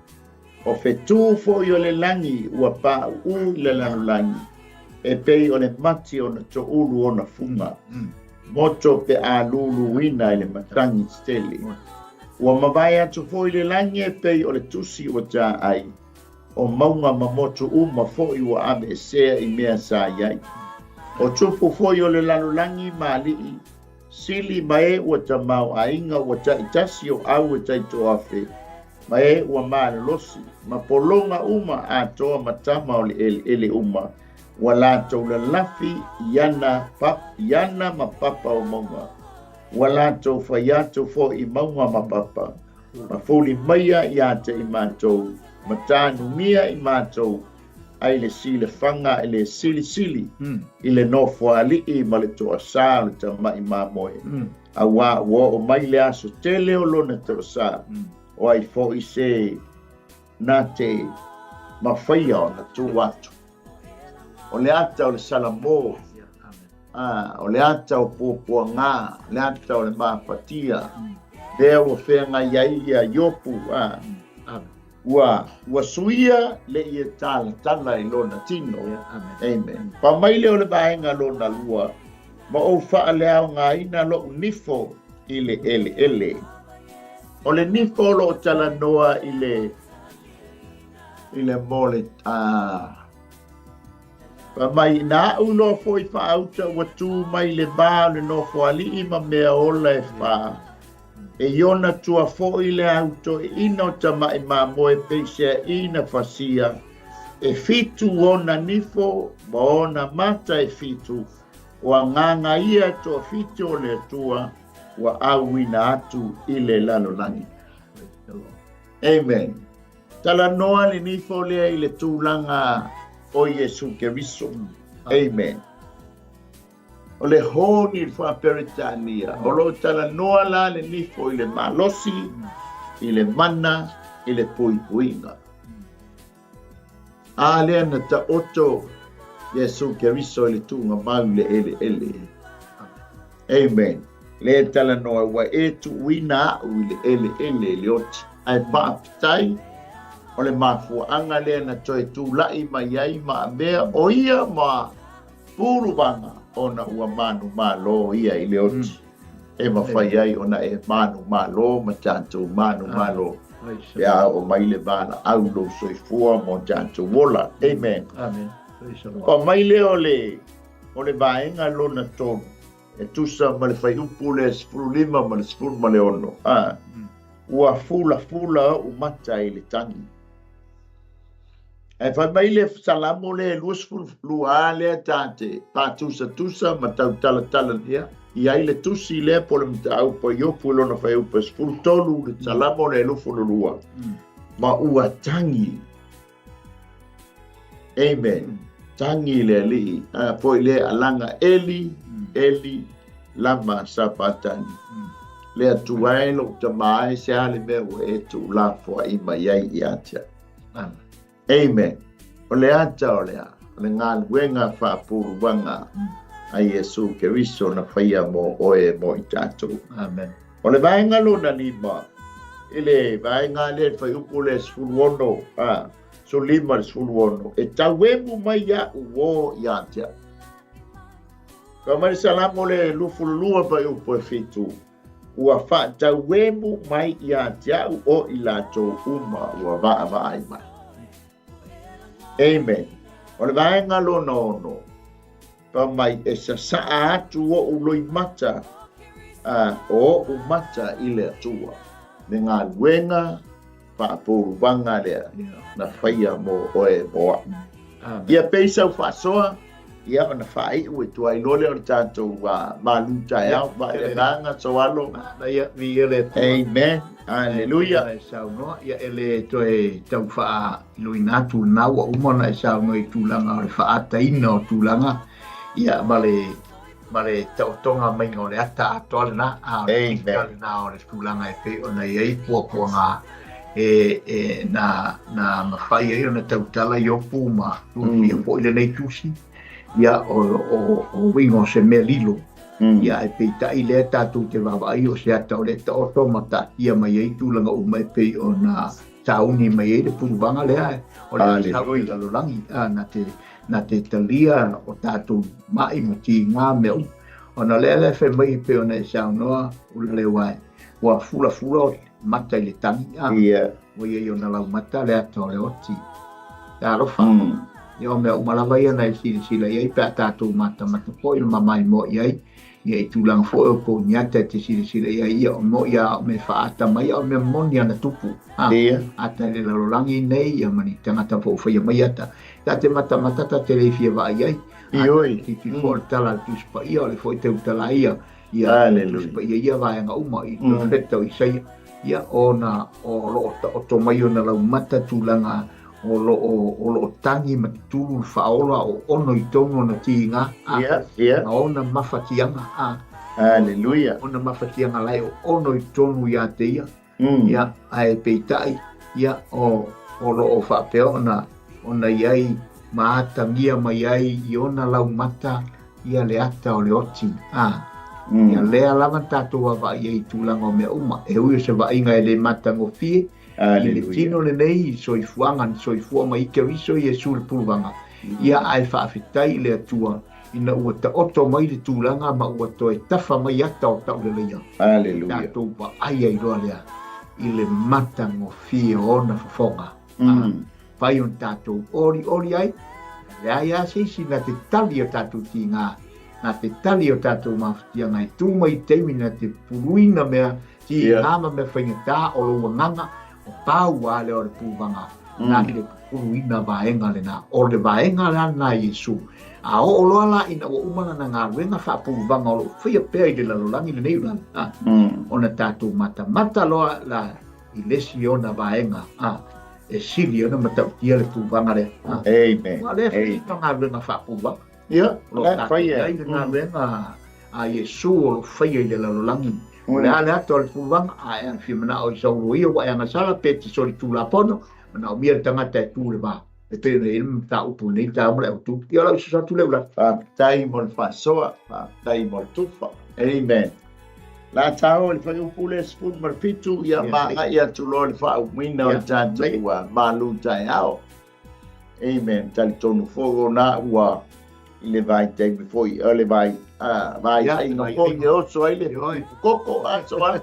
O fetū foi o le lagi ua paʻuʻū i le lalolagi, e pei o le mati ona toʻulu ona fuga, moto pe a luluina i le matagi tetele. Ua mavae atu foi le lagi e pei o le tusi ua tā ai, o mauga ma motu uma foi ua aveesea i mea sa i ai. O tupu foi o le lalolagi ma alii, sili ma e ua tamaoaiga ua taitasi o au e taitoafe, ma e ua malolosi, ma pologa uma atoa ma tama o le eleele uma, ua latou lalafi i ana, i ana ma papa o mauga. Ua latou fai atu foi i mauga ma papa, ma fuli maia ia te i matou, ma tānumia i matou, ai le silafaga e le silisili i le nofoalii ma le toasā o le tamaʻi mamoe, auā ua oo mai le aso tele o lona toasā, o ai foi se na te mafaia ona tu atu. O le ata o le Salamo, a, o le ata o puapuaga, o le ata o le mafatia, lea ua feagai ai ia Iopu, a, Ua, ua suia le ie talatala i lona tino. Amen. Pau mai lea o le vaega lona lua, ma ou faaleaogaina loʻu nifo i le eleele. O le nifo o lo o talanoa i le, i le mo le, a, Fai mai, Na aʻu loa foi faauta ua tū mai le va o le nofoalii ma mea ola e fā. E i ona tua foi le au toeaina o tamaʻi mamoe peiseaʻi na fasia, e fitu ona nifo ma ona mata e fitu, o agaga ia e toafitu o le Atua ua auina atu i le lalolagi. Amen. Talanoa le nifo lea i le tulaga o Iesu Keriso. Amen. O le honi i le Faa-Peretania, o lo o talanoa la le nifo i le malosi, i le mana, i le puipuiga. A lea na taoto Iesu Keriso i le tuugamau i le eleele. Amen. Lea e talanoa ua e tuuina aʻu i le eleele i le oti. Ae faafetai o le mafuaaga lea na toe tulaʻi mai ai ma avea o ia ma puluvaga ona ua manumalo ia i le oti. E mafai ai ona e manumalo ma tatou manumalo pe a oo mai le valaau lou soifua mo tatou ola. Amen. Amen. Pau mai lea o le o le vaega lona tolu e tusa ma le fuaiupu lea 15 ma le 16, a, ua fulafula oʻu mata i le tagi. Ae fai mai le Salamo lea e 22 a lea ta te faatusatusa ma tautalatala i ai le tusi lea po o le mataupu a Iopu i lona fuaiupu e 13, le Salamo lea e 22, ma ua tagi. Amen. Tagi le Alii, a foi le alaga Eli, Eli, lama sapatani. Le Atua e lou tama e, se a le mea ua e tuulafoaʻi mai ai ia te au. Amen. O le ata o le a? O le galuega faapuluaga a Iesu Keriso na faia mo oe mo i tatou. Amen. O le vaega lona lima, i le vaega lea i le fuaiupu lea 16, a, 15 i le 16, e tauemu mai iaʻu uō ia te au. Fai mai le Salamo lea 22 fuaiupu e 7, ua faatauemu mai ia te au o i latou uma ua vaavaai mai. Amen. O le vaega lona ono, Fai mai e sasaa atu oʻu loimata, a, o oʻu mata i le Atua, le galuega faapouruvaga lea na faia mo oe mo aʻu. Ia pei sau faasoa, ia ona faaiu e tuai loa lea o le tatou malu taeao, ma le agaga soalo. Ia, viia le Atua. Amen. Hallelujah. E saunoa, ia e le toe tau faa Iloina atu lena ua uma ona e saunoa i tulaga o le faaataina o tulaga, ia, ma le, ma le taotoga maiga o le ata atoa lena, a o le pita lena o le tulaga e pei ona i ai puapuaga e, e, na, na mafai ai ona tautala Iopu ma tusia foi lenei tusi, ia, o, o, o uiga o se mea lilo. Ia, ae peitai lea tatou te vaavaai o se ata o le taoto ma taatia mai ai tulaga uma e pei ona sauni mai ai le puluvaga lea o le asau i lalolagi, a, na te, na te talia o tatou maʻi ma tiga mea uma. Ona lea lea fai mai e pei ona e saunoa Ulaleo ae, ua fulafula o mata i le tagi, a, ua i ai ona laumata le ata o le oti. Talofa. Ia o mea uma lava ia na e silasila i ai pe a tatou matamata foi ma maimoa i ai. Ia i tulaga foi o Koniata e te silasila i ai, ia o moi a o mea faaata mai a o mea moni ana tupu. Ha, Ia. Ata i le lalolagi nei, ia ma ni tagata foi o faia mai ata. Ta te matamata ta te le fia vaai ai. Ioe. Ti ti foi o le tala a le Tusi Paia, o le foi tautala ia, ia Hallelujah. Tusi Paia ia vaega uma i profeta o Isaia. Ia ona o lo o taoto mai ona laumata tulaga o lo o, o lo o tagi ma tutulu le faaola o ono i tonu ona tiga, a, Ia, ia. ma ona mafatiaga, a. Hallelujah. Ona mafatiaga la e o ono i tonu ia te ia. Ia, ae peitai, ia, o, o lo o faapea ona, ona i ai ma atagia mai ai i ona laumata ia le ata o le oti, a. Ia lea lava na tatou vaavaai ai i tulaga o mea uma, e ui o se vaaiga e le matagofie, i le tino lenei, i le soifuaga na soifua mai ai Keriso Iesu i le puluvaga, ia ae faafetai i le Atua ina ua taoto mai le tulaga ma ua toe tafa mai ata o tauleleia. Aleluia. Tatou vaai ai loa lea i le matagofie o ona fofoga. Fai ona tatou olioli ai, Leai lava se isi na te tali o tatou tiga, na te tali o tatou mafatiaga e tu mai i taimi na te puluina mea tiga ma mea faigata o lou agaga, o pau lava lea o le puluvaga na i le pupuluina vaega lena. O le vaega la lena a Iesu. A oo loa la ina ua uma lana galuega faapuluvaga o lo o faia pea i le lalolagi lenei o lana, ona tatou matamata loa la i le isi ona vaega e sili ona matautia le puluvaga lea. Amen. Aua o lea e fai ma galuega faapuluvaga. Ia, o lo o tatou i ai le galuega a Iesu o lo o faia i le lalolagi. O le a le ata o le puluvaga, a e fia manao i sau loia ua e agasala pe te solitulafono, manaomia le tagata e tu i le va. E pei ona i ai le mataupu i lenei taeao ma le autu. Ia o lau susu atu lea Ulara. Faafetai mo le faasoa, faafetai mo le tufa. Amen. La taua i le fuaiupu lea 17, ia ma agai atu loa i le faaumiina o le tatou malu taeao. Amen. Talitonu foi ona ua i le vaitaimi foi, o le vai, vaitaiga foi e oso ai le koko aso a.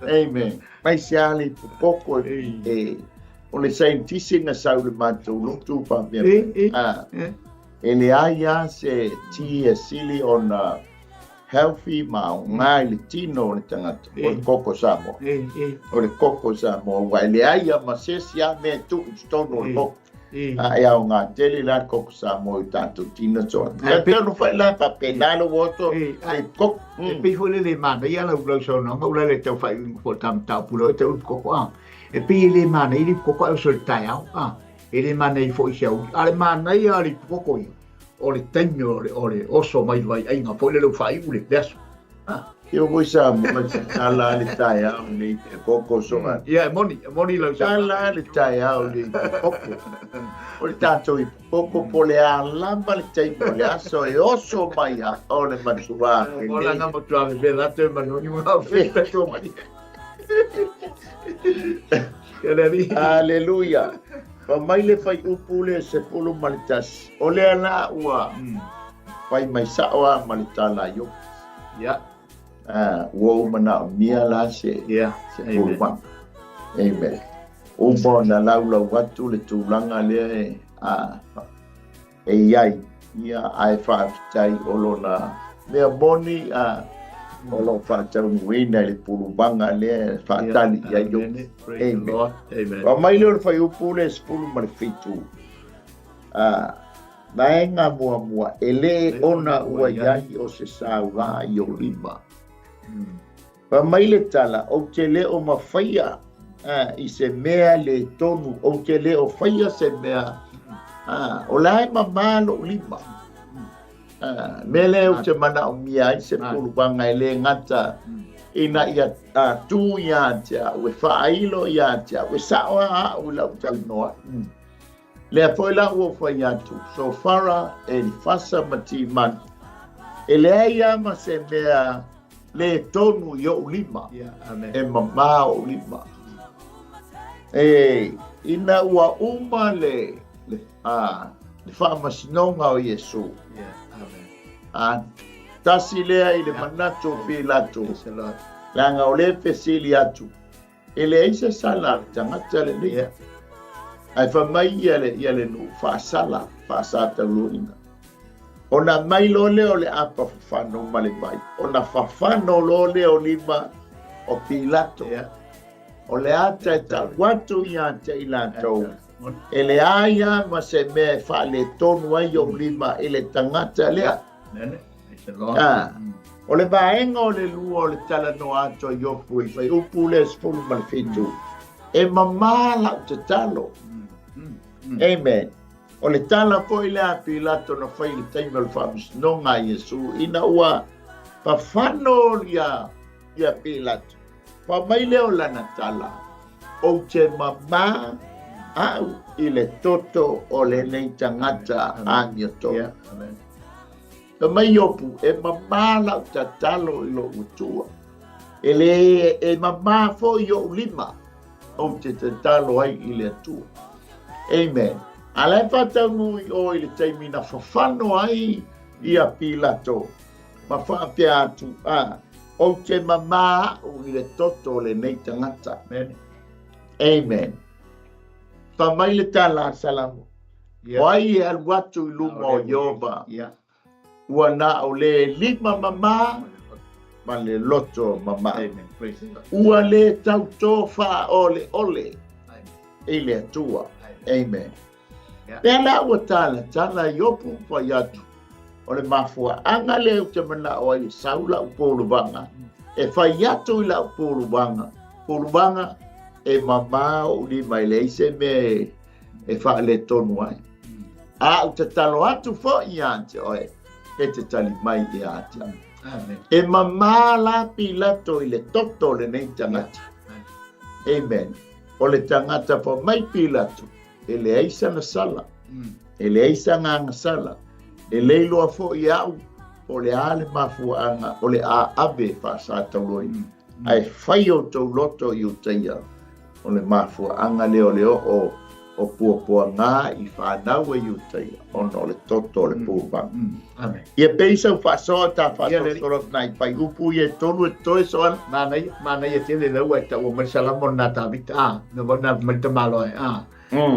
Amen. Mai se a le koko e o le scientist na sau le matou lotu faapea. E leai lava se ti e sili ona healthy ma aoga i le tino o le tagata, o le koko Samoa. O le koko Samoa, ua e leai lava ma se isi lava mea e tuu i totonu o le koko. A e aoga tele la le koko Samoa i tatou tino soa. Talitonu foi la faapena lou oso i le koko. E pei foi le le manaia lau lau saunoaga ula le tau faaiuiuga foi o le ta mataupu lea e tau i koko a. E pei e le manaia le koko ae oso i le taeao a. E le manaia foi i se aoauli. A o le manaia o le koko ia, o le taimi o le, o le oso mai le vaiaiga foi lele ua faaiu le, le aso. Ah. Ia foi sa mo se tala le taeao nei te koko so mm. Ia e moni, e moni lau tala le taeao nei te koko. O le tātou i koko po le a lava le taimi o le aso e oso mai a o le matua. O la nga matua me vela te manoni mo au festa to mai. Aleluia. Fai mai le fuaiupu lea 11, o lea la ua fai mai sao lava ma le tala a Iopu. Ia. Ah, ua ou manaomia la se, se puluvaga. Amen. Uma ona laulau atu le tulaga lea e, a, e i ai, ia, ae faafetai o lona mea moni, a, o lo o faataunuuina i le puluvaga lea e faatali i ai Iopu. Amen. Amen. Fai mai lea o le fuaiupu lea 17, a, vaega muamua, e le ona ua i ai o se saua i ou lima. Fai mai le tala, ou te le o mafaia i se mea le tonu, ou te le o faia se mea, o la e mamā lou lima. Mea lea ou te manaomia ai se puluvaga e le gata ina ia tu ia te au, e faailo ia te au, e sao lava au i lau talanoa. Lea foi la ua ou fai atu, Sofara, Elifasa ma Timani, e leai lava ma se mea le tonu i ou lima, e mamā ou lima. E, ina ua uma le, le, a, le faamasinoga o Iesu, a, tasi lea i le manatu o Pilato, leaga o lea e fesili atu, E leai se sala a le tagata lenei. Yeah. Ae fai mai ia le, ia le nuu faasala, faasatauluina. Ona mai loa lea o le apa fafano ma le vai, ona fafano loa lea o lima o Pilato. Yeah. O le ata e tau atu ia te i latou, e leai lava ma se mea e faaletonu ai ou lima i le tagata lea. Yeah. Ah, o le vaega o le lua o le talanoa atu a Iopu i fuaiupu lea 17, e mamā lau tatalo. Amen. O le tala foi lea a Pilato na fai i le taimi o le faamasinoga a Iesu, ina ua fafano ia, ia Pilato. Fai mai lea o lana tala, Ou te mamā au i le toto o lenei tagata amiotonu. Fai mai Iopu, e mamā lau tatalo i lou Atua. E lē e mamā foi i ou lima, ou te tatalo ai i le Atua. Amen. A la e faataunuu i o i le taimi na fafano ai ia Pilato ma faapea atu, a, ou te mamā au i le toto o lenei tagata. Amen. Amen. Fai mai le tala a Salamo. O ai e alu atu i luma o Ieova, ua na o le lima mamā ma le loto mamā. Ua lē tautō faaoleole i le Atua. Amen. Lea la ua talatala Iopu fai atu, o le mafuaaga lea ou te manao ai e sau lau puluvaga, e fai atu i lau puluvaga, puluvaga e mamā ou lima e leai se mea e faaletonu ai. A ou tatalo atu foi ia te oe, e te tali mai ia te au. E mamā la Pilato i le toto o lenei tagata. Amen. O le tagata fa mai Pilato, e leai sana sala, e leai sa agaga sala, e le iloa foi e au po o le a le mafuaaga o le a ave faasatauloina. Ae fai outou loto i Utaia, o le mafuaaga lea o le oo o puapuaga i fanau e Iutaia, ona o le toto o le puluvaga. Ia pei sau faasoa ta faasolosolo atu nai fuaiupu ia e tolu e totoe Soala. Manaia, manaia tele lau ua e taua mai le Salamo lena Tavita, a, na na mai le tamaloa e, a,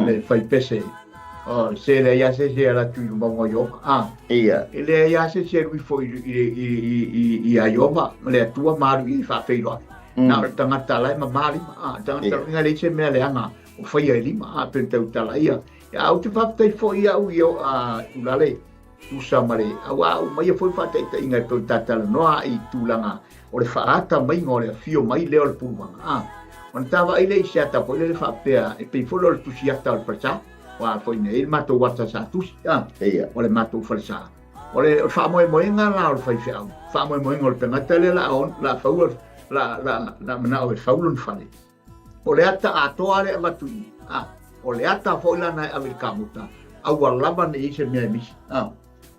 le faipese, o, se leai lava se isi e ala atu i le mauga o Ieova, a. Ia. E leai lava se isi e alu ifo i, i, i, i, i, ia Ieova ma le Atua ma alu i ai faafeiloai. Na o le tagata la e mamā lima, a, tagata yeah. Leai se mea leaga o faia e lima, a, pe tautala ia. Ia, ou te faafetai foi au i o, a, Ulale, tusa ma le, auā uma ia foi faataitaiga e pei ona tatalanoa i tulaga o le faaata maiga o le afio mai lea o le puluvaga, a. Ona ta vaai lea i se ata foi lele faapea, e pei foi lea o le tusi ata o le falesa, aua foi nei le matou ata sa tusi, a, o le matou falesa. O le faamoemoega la o le faifeau, faamoemoega o le tagata lea la on, la faua, la, la, la manao e fau lona fale. O le ata atoa lea e avatu i, a, o le ata foi la na e ave i le kamuta, a ua lava ne i ai se mea e misi. A,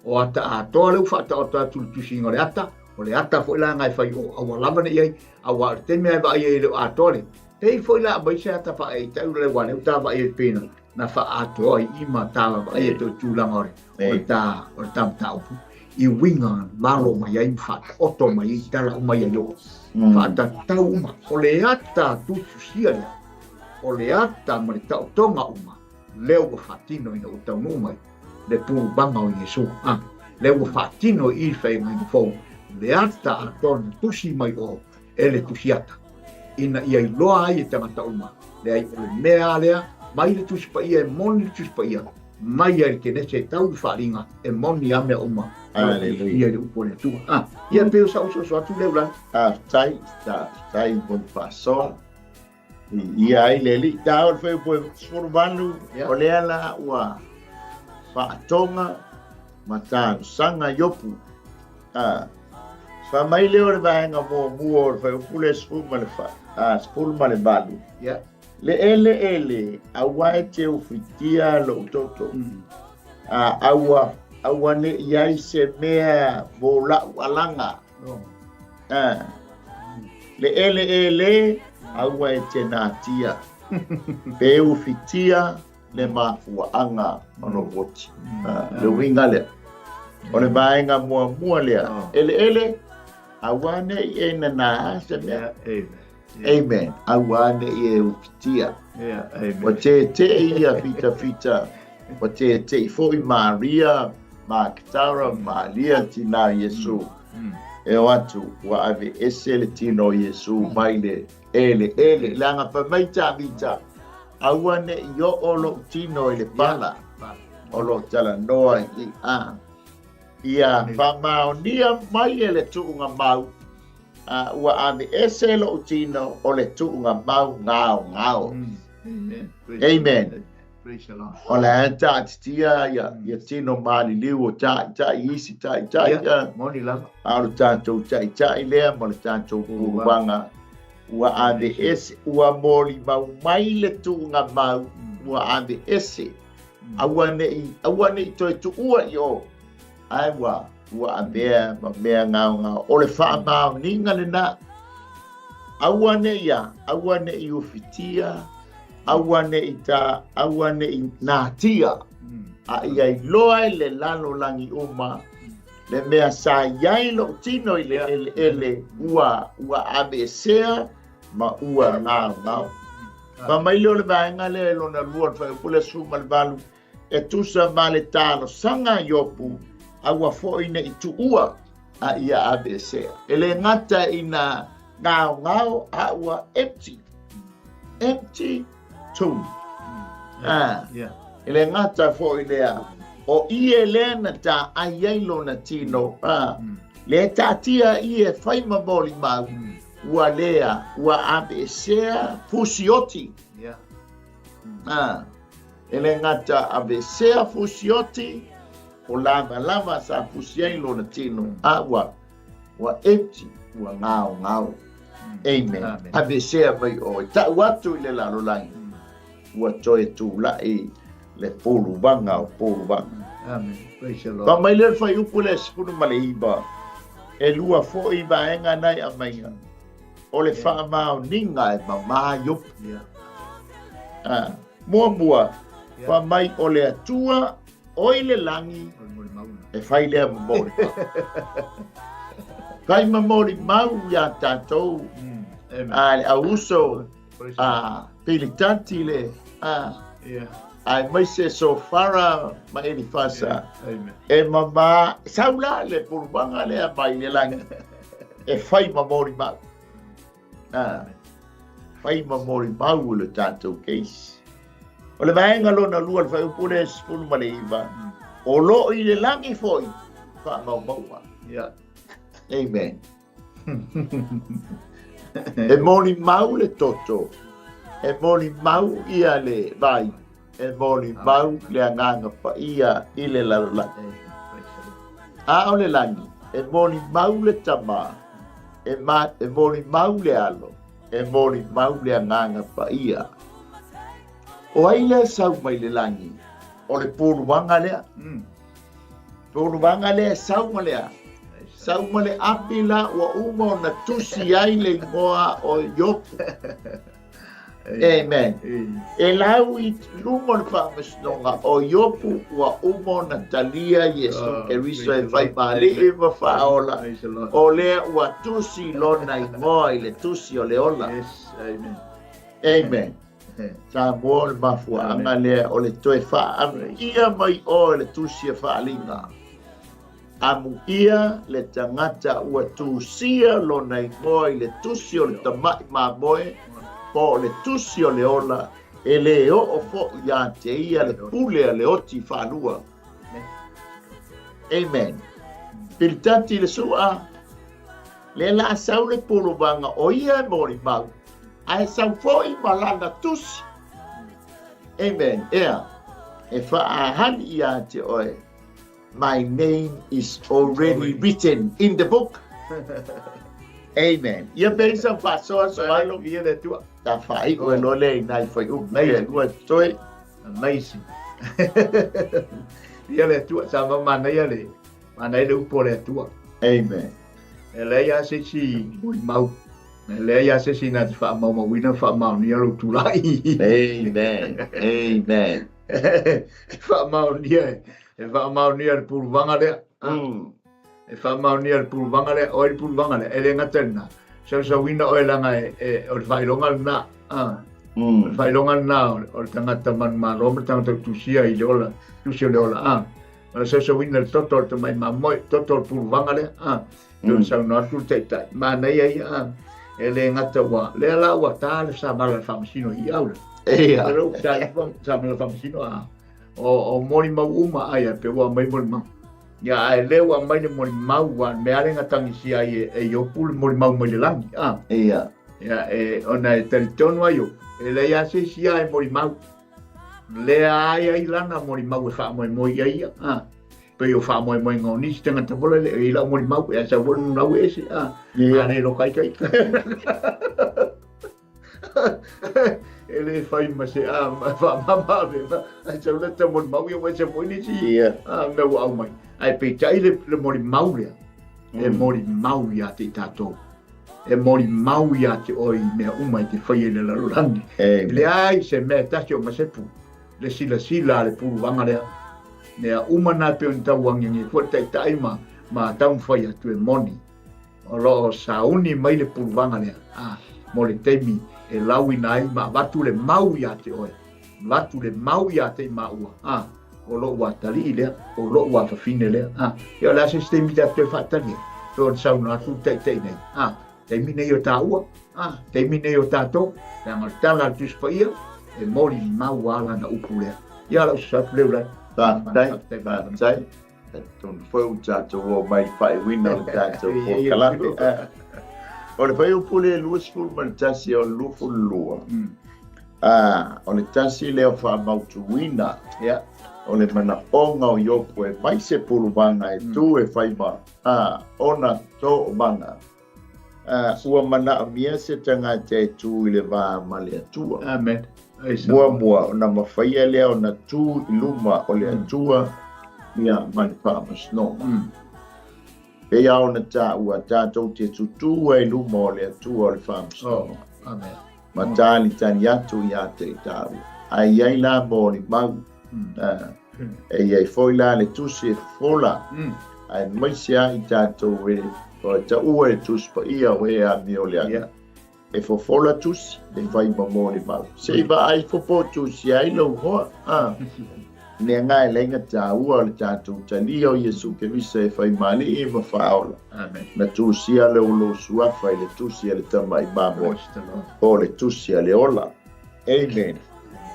o ata atoa lea ua faataoto atu i le tusiga o le ata, o le ata foi la na e fai o, a ua lava ne i ai, aua o le taimi lava e vaai ai e le o atoa le, pei foi la aumai se ata faaeitau le aua lea ua ta vaai ai pei na, na faaatoa i i ma ta vaai ai toe tulaga o le, o le ta, o le ta mataupu i uiga lalo mai ai ma faataoto mai ai tala uma ia Iopa. Faatatau uma, o le ata tutusia lea, o le ata ma le taotoga uma, lea ua faatino ina ua taunuu mai le puluvaga o Iesu. A, lea ua faatino i le feagaiga fou, le ata atoa na tusi mai o e le tusiata, ina ia iloa ai e tagata uma, leai o le mea lea, mai le Tusi Paia e moni le Tusi Paia, mai ai le Kenese e tau i le faaaliga, e moni a mea uma. Aleluia. Ia i le upu a le Atua. Ah, ia pei o sa'u soso atu lea ulani. Faafetai, faafetai mo le faasoa. Ia ai le Alii ta o le fuaiupu e 18, o lea la ua faatoga ma talosaga Iopu. A, fa mai lea o le vaega muamua o le fuaiupu lea 18. Le eleele aua e te ufitia lou toto. A, aua, aua ne i ai se mea mo la'u alaga. A, le eleele aua e te natia. Pe ufitia le mafuaaga o lou oti. Le uiga lea. O le vaega muamua lea. Eleele, aua ne i e nanā se mea. Amen. Aua ne i e ufitia. Ua tēteʻi ia fitafita, ua tēteʻi foi Maria, Maketara, Malia tinā o Iesu. E o atu, ua ave ese le tino o Iesu mai le eleele. Leaga fai mai Tavita, aua ne i oo lou tino i le pala o lo talanoa i a. Ia faamaonia mai e le tuuga mau, a ua ave ese lou tino o le tuuga mau gaogao. Amen. O le a taatitia ia, ia tino maliliu o taʻitaʻi isi taʻitaʻi ia, moni lava. A o le tatou taʻitaʻi lea ma le tatou puluvaga ua ave ese, ua molimau mai le tuuga mau, ua ave ese. Aua ne i, aua ne i toe tuua i o, ae ua, ua avea ma mea gaogao. O le faamaoniga lena. Aua ne i a, aua ne i ufitia, aua ne i ta, aua ne i natia, a ia iloa e le lalolagi uma le mea sa i ai lou tino i le eleele ua, ua aveesea ma ua gaogao. Fai mai lea o le vaega lea e lona lua o le fuaiupu lea 18. E tusa ma le talosaga a Iopu, aua foi ne i tuua a ia aveesea. E le gata ina gaogao a ua empty. Empty tomb. Ah, e le gata foi lea, o ie lea na taai ai lona tino, ah, lea taatia ie e fai ma molimau, ua lea, ua aveesea fusioti. Ah, e le gata aveesea fusioti, o lavalava sa fusi ai lona tino, a ua, ua empty, ua gaogao. Amen. Amen. Aveesea mai oe. Tau atu i le lalolagi. Ua toe tulai le puluvaga o puluvaga. Amen. Praise the Lord. Fai mai lea le fuaiupu lea 19, e lua foi vaega na e aumaia, o le faamaoniga e mamā Iopu. Ah, muamua, fai mai o le Atua o i le lagi e fai lea ma molimau. Fai ma molimau iā tatou, a le au uso a Pilitati le a aemaise Sofara ma Elifasa e mamā sau la le puluvaga lea mai le lagi e fai ma molimau. A fai ma molimau le tatou case. O le vaega lona lua le fuaiupu lea 19, o lo o i le lagi foi faamaumauga. Amen. E molimau le toto, e molimau ia le vai, e molimau le Agaga Paia i le lalolagi. A o le lagi, e molimau le Tama, e, ma, e molimau le Alo, e molimau le Agaga Paia. O ai lea sau mai le lagi? O le puluaga lea. Puluaga lea e sau ma le a? Sau ma le api la ua uma ona tusi ai le igoa o Iopu. Amen. E lau i luma o le faamasinoga o Iopu ua uma ona talia Iesu Keriso e fai ma Alii ma Faaola, o lea ua tusi lona igoa i le tusi o le ola. Amen. Amen. Samoa o le mafuaaga lea o le toe faaamuia mai oe le tusi a Faaaliga. Amuia le tagata ua tusia lona igoa i le tusi o le tamai mamoe po o le tusi o le ola, e le oo foi ia te ia le pule a le oti faalua. Amen. Pilitati le sua, le la sau le puluvaga o ia e molimau, ae sau foi ma lana tusi. Amen. Ea, e faaahali ia te oe. My name is already written in the book. Amen. Ia pei sa faasoa soalo. Ia le Atua. Ta faaiu e loa lea i nai fuaiupu e lua totoe. Amazing. Ia le Atua, sa manaia le manaia le upu o le Atua. Amen. E leai lava se isi molimau. E leai lava se isi na te faamaumauina ma faamaonia lou tulai. Amen. Amen. E faamaonia e faamaonia le puluvaga lea. E faamaonia le puluvaga lea, o ai le puluvaga lea, e le gata i lena. Sausauina oe leaga e, e, o le faailoga lena. O le faailoga lena o le tagata manumalo ma le tagata utusia i le ola, tusi o le ola. O le sausauina le toto o le tamai mamoe, toto o le puluvaga lea. Pei ona saunoa atu le taitai, manaia ia, e le gata ua, lea la ua ta le samala le faamasino i au le. Ia. Lea ua ta le samala le faamasino, a. O, o molimau uma ai a pe ua aumai molimau. Ia, ae lea ua aumai le molimau, ua mea lea na tagisia ai e, e Iopu le molimau mai le lagi. A. Ia. Ia, e, ona e talitonu ai Iopu, e leai lava se isi a e molimau. Lea ai ai lana molimau e faamoemoe i ai ia. A. Pei o faamoemoega o nisi tagata fola le i lau molimau, e sau foi le lau ese. A. Ia. A le loka ai kai. E le fai ma se a faamama avega ae sau le ta molimau ia ua ese foi nisi a mea ua aumai. Ae peitai le, le molimau lea, e molimau ia te i tatou. E molimau ia te oe i mea uma e te faia i le lalolagi. Amen. E leai se mea e tasi o masepu le silasila a le puluvaga lea. Mea uma na e pei ona tauagiagi foi le taitai ma, ma taumafai atu e moni. O lo o sauni mai le puluvaga lea, a, mo le taimi e lauina ai ma avatu le mau iā te oe, avatu le mau iā te i māua, a, O lou atalii lea, o lou afafine lea. A, ia o le a se isi taimi tatou toe faatali ai? Pei ona saunoa atu le Taitai nei, a, taimi nei o taua, a, taimi nei o tatou, leaga o le tala a le Tusi Paia, e molimau lava lana upu lea. Ia, lau susu atu Leulagi. Faafetai, faafetai. Talitonu foi ua tatou oo mai i le faaiuina o le tatou polokalame. O le fuaiupu lea 21 o le 22, o le tasi lea o faamautuina o le manaoga o Iopo e mai se puluvaga e tu e fai ma ona toomaga. Ua manaomia se tagata e tu i le va ma le Atua. Amen. Muamua ona mafaia lea ona tu i luma o le Atua ia ma le faamasinoga. Pei lava ona taua, tatou te tutū ai i luma o le Atua o le faamasinoga. Oh, amen. Ma talitali atu ia te i tāua. Ae i ai la molimau. E i ai foi la le tusi e fofola. Aemaise lava i tatou e taua e le Tusi Paia o e amioleaga. Yeah. E fofola tusi, e fai ma molimau. Se i vaai ifo po o tusia ai lou hoa. A. Mea nga e leai taua o le tatou talia o Iesu Keriso e fai ma Alii ma Faaola. Amen. Na tusia le lou suafa i le tusi a le Tama i Mamoe, o le tusi a le ola. Amen.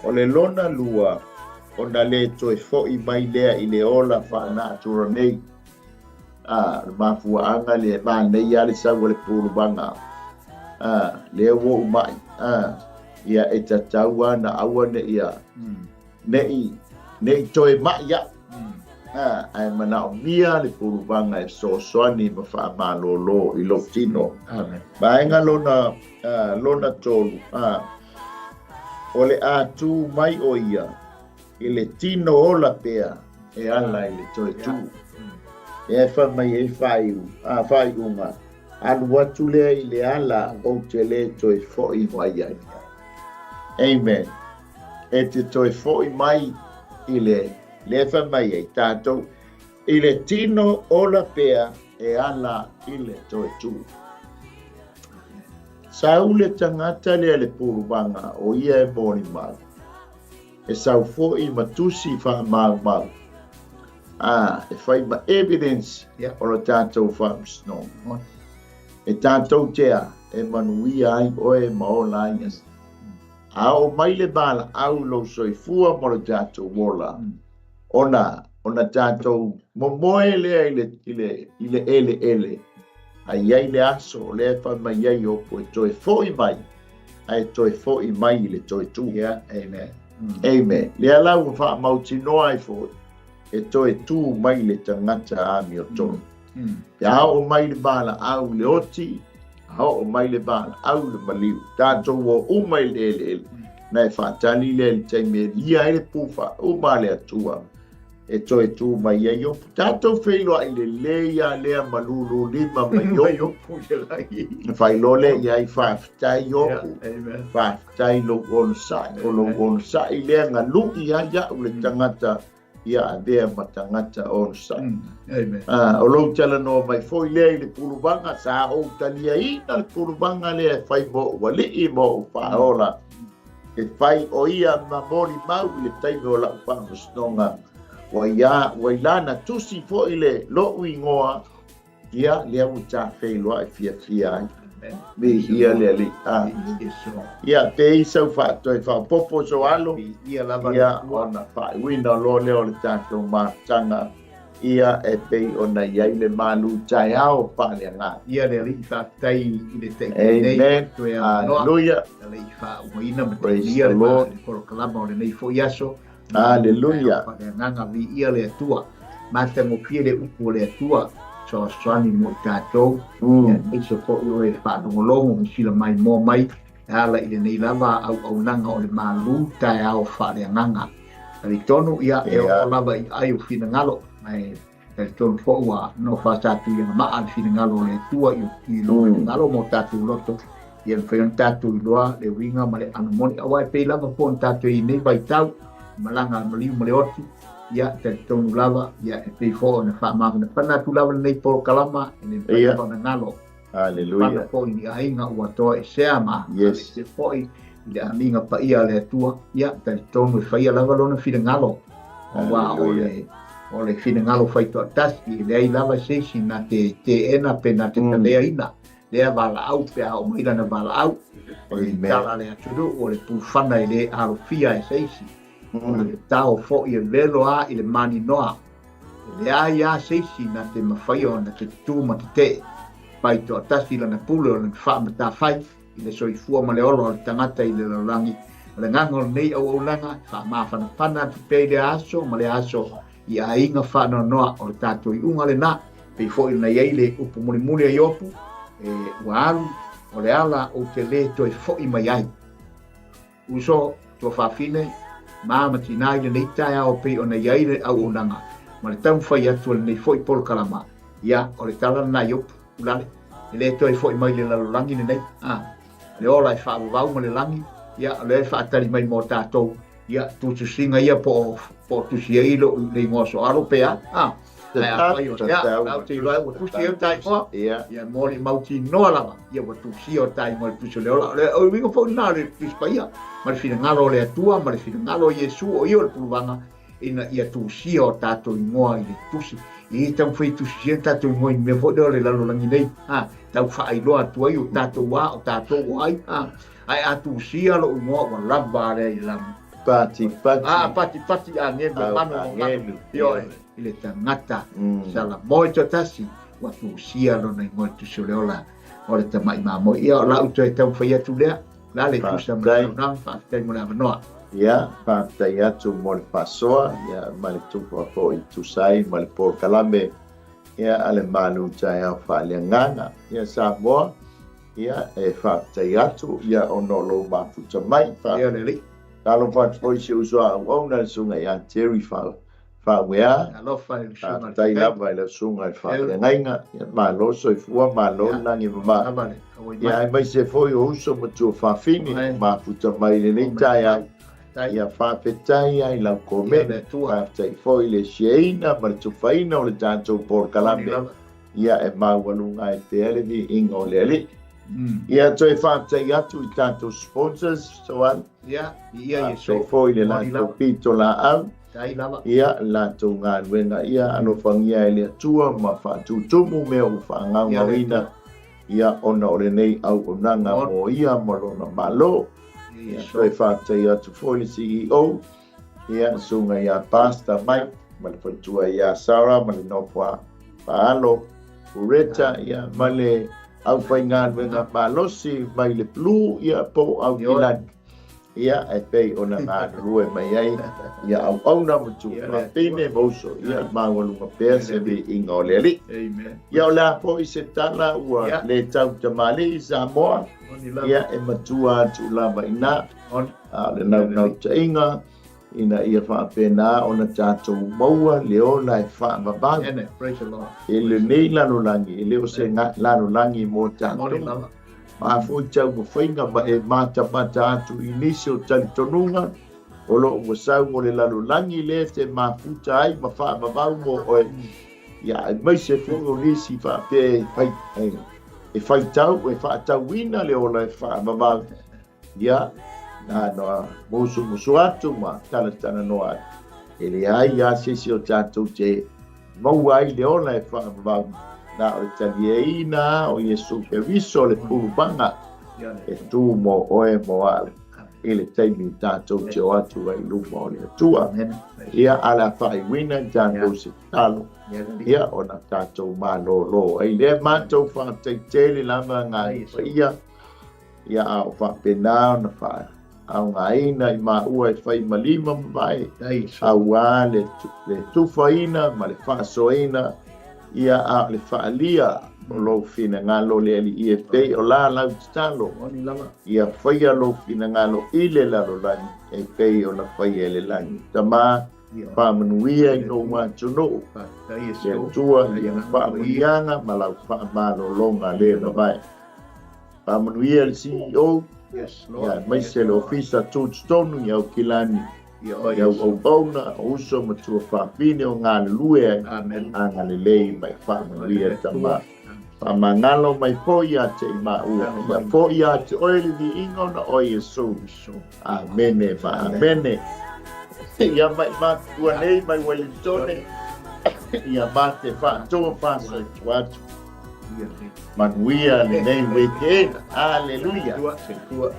O le lona lua, ona le toe fo'i mai lea i le ola faanatura nei. A, o le mafuaaga lea, e manaia lava le sau a le puluvaga. A, lea ua ou ma'i. A, ia e tatau lava ona aua ne i, ne i toe ma'i au. A, ae manaomia le puluvaga e fesoasoani ma faamalolo i lou tino. Amen. Vaega lona, lona tolu, a, o le a tu mai o ia i le tino ola pea e ala i le toe tū. Lea e fai mai ai faaiu, a, faaiuga, alu atu lea i le ala ou te le toe fo'i mai ai. Amen. E te toe fo'i mai i le, lea e fai mai ai tatou, i le tino ola pea e ala i le toe tū. Sau le tagata lea le puluvaga o ia e molimau, e sau foi ma tusi faamaumau, a, e fai ma evidence o le tatou faamasinoga. E tatou te a, e manuia ai oe ma ola ai isi. A oo mai le valaau i lou soifua ma lo tatou ola, ona, ona tatou momoe lea i le, i le, i le eleele, a i ai le aso o lea e fai mai ai Iopo e toe foi mai, ae toe foi mai i le toe tū. Yeah, amen. Amen. Lea la ua faamautinoa ai foi, e toe tū mai le tagata amiotonu. Pe a oo mai le valaau i le oti, a oo mai le valaau i le maliu, tatou o uma i le eleele, na e faatali lea i le taimi e lia ai le pū faauma a le Atua, e toe tū mai ai Iopo. Tatou feiloai lelei lava lea ma lūlū lima ma Iopo. Na faailoa lea i ai, faafetai Iopo, faafetai lou onosai, o lou onosai lea na lu'i ai au le tagata ia avea ma tagata onosai. O lou talanoa mai foi lea i le puluvaga, sa ou taliaina le puluvaga lea e fai mo ou alii ma ou faaola, e fai o ia ma molimau i le taimi o lau faamasinoga, ua ia, ua i lana tusi foi le lou igoa, ia lea ua ta feiloai fiafia ai. Viia le Alii. Ia, pe i sau faatoe faaopoopo sou alo, ia ona faaiuina loa lea o le tatou mafutaga, ia e pei ona i ai le malu taeao faaleagaga. Ia le Alii, faafetai i le Taitai nei, Amen. toe avanoa. Hallelujah. Le faaumaina ma Praise talia the le Lord. polokalama o lenei foi aso. Hallelujah. Faaleagaga viia le Atua. Matagofie le upu o le Atua. Fesoasoani mo i tatou. Aemaise foi o e faalogologo ma sila maimoa mai e ala i lenei lava auaunaga o le malu taeao faaleagaga. Talitonu ia e oo lava i ai o finagalo, ma e talitonu foi ua nofo a tatou ia maa le finagalo o le Atua i lou finagalo ma o tatou loto, ia mafai ona tatou iloa le uiga ma le ano moni. Aua e pei lava foi ona tatou i ai nei vaitau, malaga a le maliu ma le oti, ia talitonu lava, ia e pei foi ona faamafanafana atu lava lenei polokalama, e le mafai lava ona galo. Hallelujah. Pana foi ni aiga ua toesea ma Yes. aveese foi i le amiga paia a le Atua, ia talitonu e faia lava lona finagalo. Aua o le o le finagalo faitoatasi, e leai lava se isi na te teena pe na te taleaina lea valaau pe a oo mai lana valaau. O le tala a le atunuu, o le pulufana e le alofia e se isi. O le tao foi e velo a i le maninoa. E leai a se isi na te mafaia ona te tutū ma tetee. Faitoatasi lana pule o lana faamatafai i le soifua ma le ola o le tagata i le lalolagi. O le agaga o lenei auaunaga, e faamafanafana atu pea i lea aso ma lea aso i aiga faanoanoa o le tatou iuga lena. Pei foi ona i ai le upu mulimuli a Iopu, e, ua alu, o le ala ou te lē toe fo'i mai ai. Uso, tuafafine, ma ma tinā i lenei taeao pei ona i ai le auaunaga ma le taumafai atu o lenei foi polokalama, ia, o le tala lena i Iopu, ulale, e lē toe fo'i mai i le lalolagi lenei, a, le ola e faavavau ma le lagi, ia, o lea e faatali mai mo tatou, ia, tususiga ia po o, po o tusi ai lou, le igoa soalo pe a, a, ae afai o, ia, lau te iloa ua tusi ai o ta igoa, ia, molimauti noa lava, ia ua tusia o ta igoa i le tusi o le ola. O le, o le uiga foi lena o le Tusi Paia, ma le finagalo o le Atua, ma le finagalo o Iesu, o ia o le puluvaga, ina ia tusia o tatou igoa i le tusi. E taumafai e tusisia tatou igoa i mea foi lea o le lalolagi nei, ha, tau faailoa atu ai o tatou a, o tatou o ai, ha. Ae a tusia lou igoa ua lava lea i lagi. Pati pati. A, pati pati a ngelu e manu ma manu. Ioe, i le tagata. Salamoe toatasi, ua tusia lona igoa i le tusi o le ola o le tamai mamoe. Ia, o lau toe taumafai atu lea. La le tusa ma le saunoaga, faafetai mo le avanoa. Ia, faafetai atu mo le faasoa, ia, ma le tufa foi tusa ai ma le polokalame, ia, a le Malu Taeao Faaleagaga. Ia, Samoa, ia, e faafetai atu, ia, ona o lou mafuta mai. Ia, le Alii. Talofa atu foi i si uso a auauna, le susuga ia Jerry Faauea. Alofa i le susuga i le Faafetai lava i lau susuga i le faafeagaiga. Ia, malo soifua, malo le lagi e mama. Ia, aemaise foi o uso ma tuafafine, mafuta mai i lenei taeao. Ia, faafetai lava i lau komeni. Faafetai foi i le share-ina ma le tufaina o le tatou polokalame. Ia, e maualuga ai pea le viiga o le Alii. Ia, toe faafetai atu i tatou sponsors, Soali. Ia, ia Iesu. Faafetai foi i le latou pitolaau. Tai lava. Ia, latou galuega, ia alofagia e le Atua ma faatutumu mea ua faagaogaoina, ia, ona o lenei auaunaga mo ia ma lona Malo. Ia, toe faafetai atu foi le CEO, ia, susuga ia Pastor Mike, ma le faletua ia Sarah, ma le nofo a Paalo Ureta, ia, ma le aufaigaluega malosi mai le Blue, ia, po o Aukilani. Ia, e pei ona galulue mai ai ia auauna ma tuafafine ma uso, ia maualuga pea se viiga o le Alii. Ia, o le a foi se tala ua le tau tamalii i Samoa, ia e matua atu lava i ina, a o le naunautaiga ina ia faapena ona tatou maua le ola e faavavau. I lenei lalolagi, e le o se lalolagi mo tatou. Ma foi taumafaiga ma e matamata atu i nisi o talitonuga o lo o ua sau mo le lalolagi lea te mafuta ai ma faavavau mo oe, ia aemaise foi o nisi faapea e fai, e faitau, e faatauina le ola e faavavau, ia, na ona musumusu atu ma talatalanoa atu. E leai lava se isi o tatou te maua ai le ola e faavavau, na o le talieina o Iesu Keriso le pulumaga e tu mo oe mo au i le taimi tatou te o atu ai i luma o le Atua. Ia, a le a faaiuina i tatou se tatalo, ia, ona tatou malōlō ai lea. Matou faafetai tele lava ngā paia, Ia a o faapena ona faaaogaina i maua e fai ma lima ma vae, auā le, le tufaina ma le faasoaina, ia a o le faaalia o lou finagalo le Alii e pei o la lau tatalo, ia faia lou finagalo i le lalolagi e pei ona faia i le lagi. Tama, faamanuia i lou atunuu, le Atua i lau faamanuiaga ma lau faamalologa le mavae. Faamanuia le CEO, Yes, Lord. ia aemaise le Ofisa Tutotonu i Aukilani, Ia oe, i au Iesu. auauna, o uso ma tuafafine o galulue ai, Amen. agalelei ma e faamanuia Tama. Faamagalo mai foi ia te i maua, ia foi ia te oe le viiga ona oe Iesu. Iesu. Amene ma amene. Ia mai matutua nei mai Wellingtone. Ia mate whaatoa whāsoifua atu. Manuia lenei weekend. Hallelujah. Tua.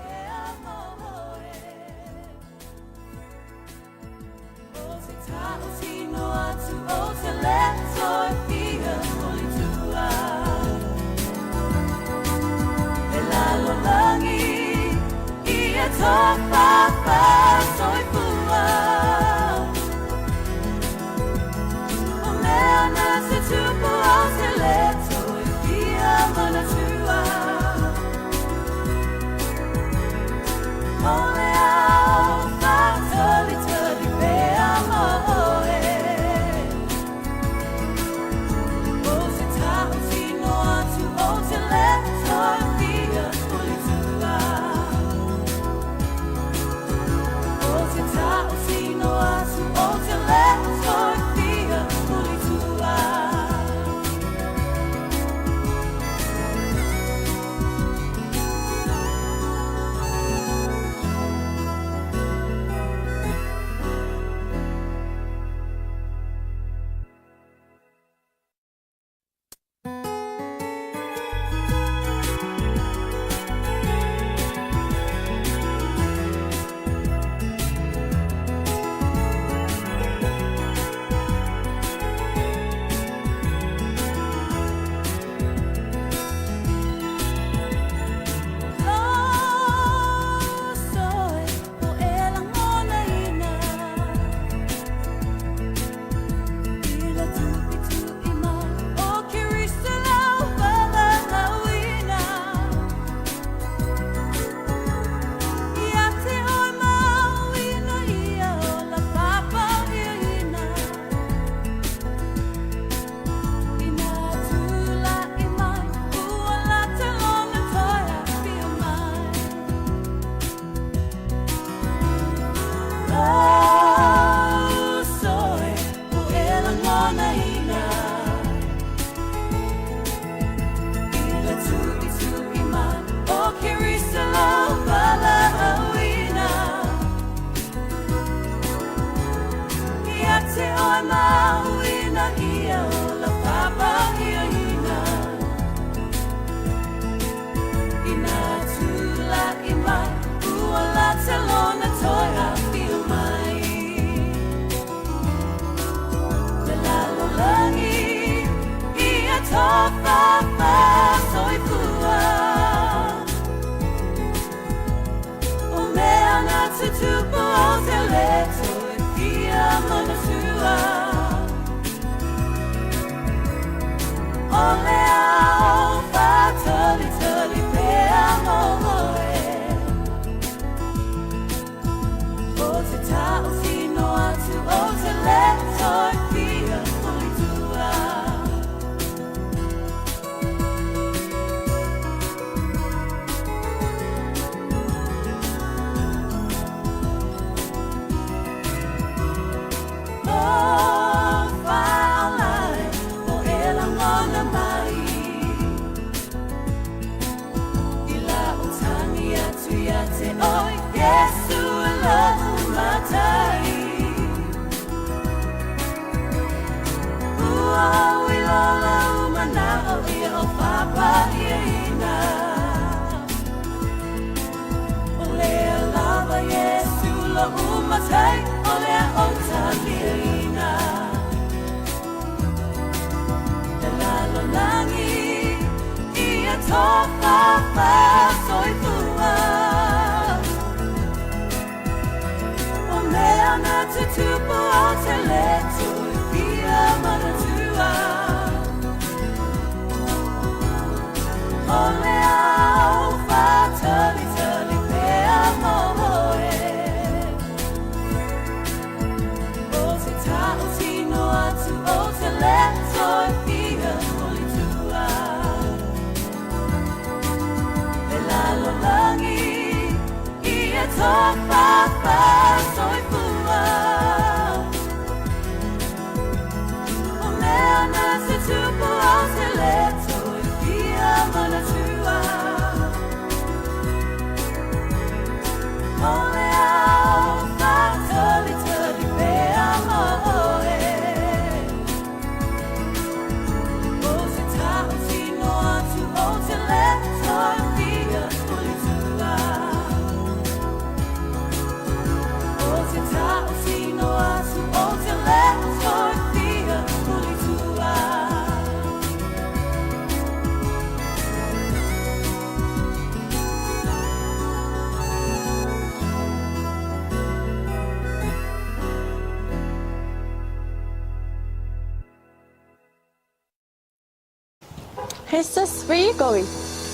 Hey sis, where are you going?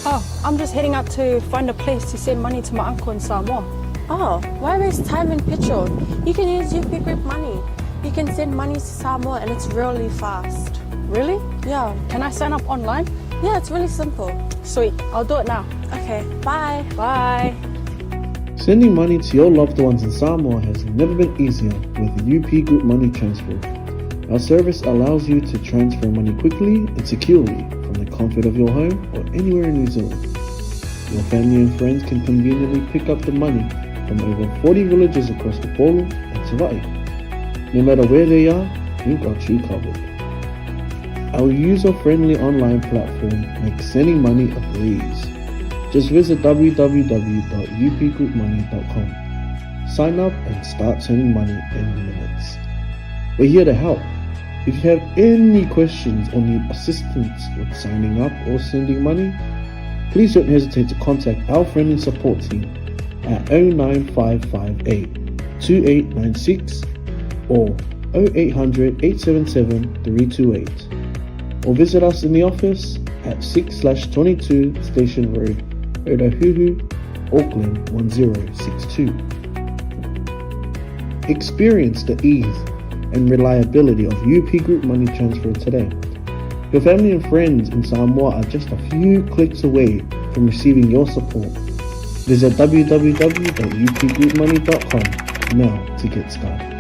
Oh, I'm just heading out to find a place to send money to my uncle in Samoa. Oh, why waste time and petrol? You can use UP Group Money. You can send money to Samoa and it's really fast. Really? Yeah. Can I sign up online? Yeah, it's really simple. Sweet, I'll do it now. Okay, bye. Bye. Sending money to your loved ones in Samoa has never been easier with UP Group Money Transfer. Our service allows you to transfer money quickly and securely from the comfort of your home or anywhere in New Zealand. Your family and friends can conveniently pick up the money from over 40 villages across the Upolu and Savaii. No matter where they are, we've got you covered. Our user-friendly online platform makes sending money a breeze. Just visit www.upgroupmoney.com. Sign up and start sending money in minutes. We're here to help. If you have any questions or need assistance with signing up or sending money, please don't hesitate to contact our friendly support team at 09558 2896 or 0800 877 328 or visit us in the office at 6/22 Station Road, Otahuhu, Auckland 1062. Experience the ease and reliability of UP Group Money Transfer today. Your family and friends in Samoa are just a few clicks away from receiving your support. Visit www.upgroupmoney.com now to get started.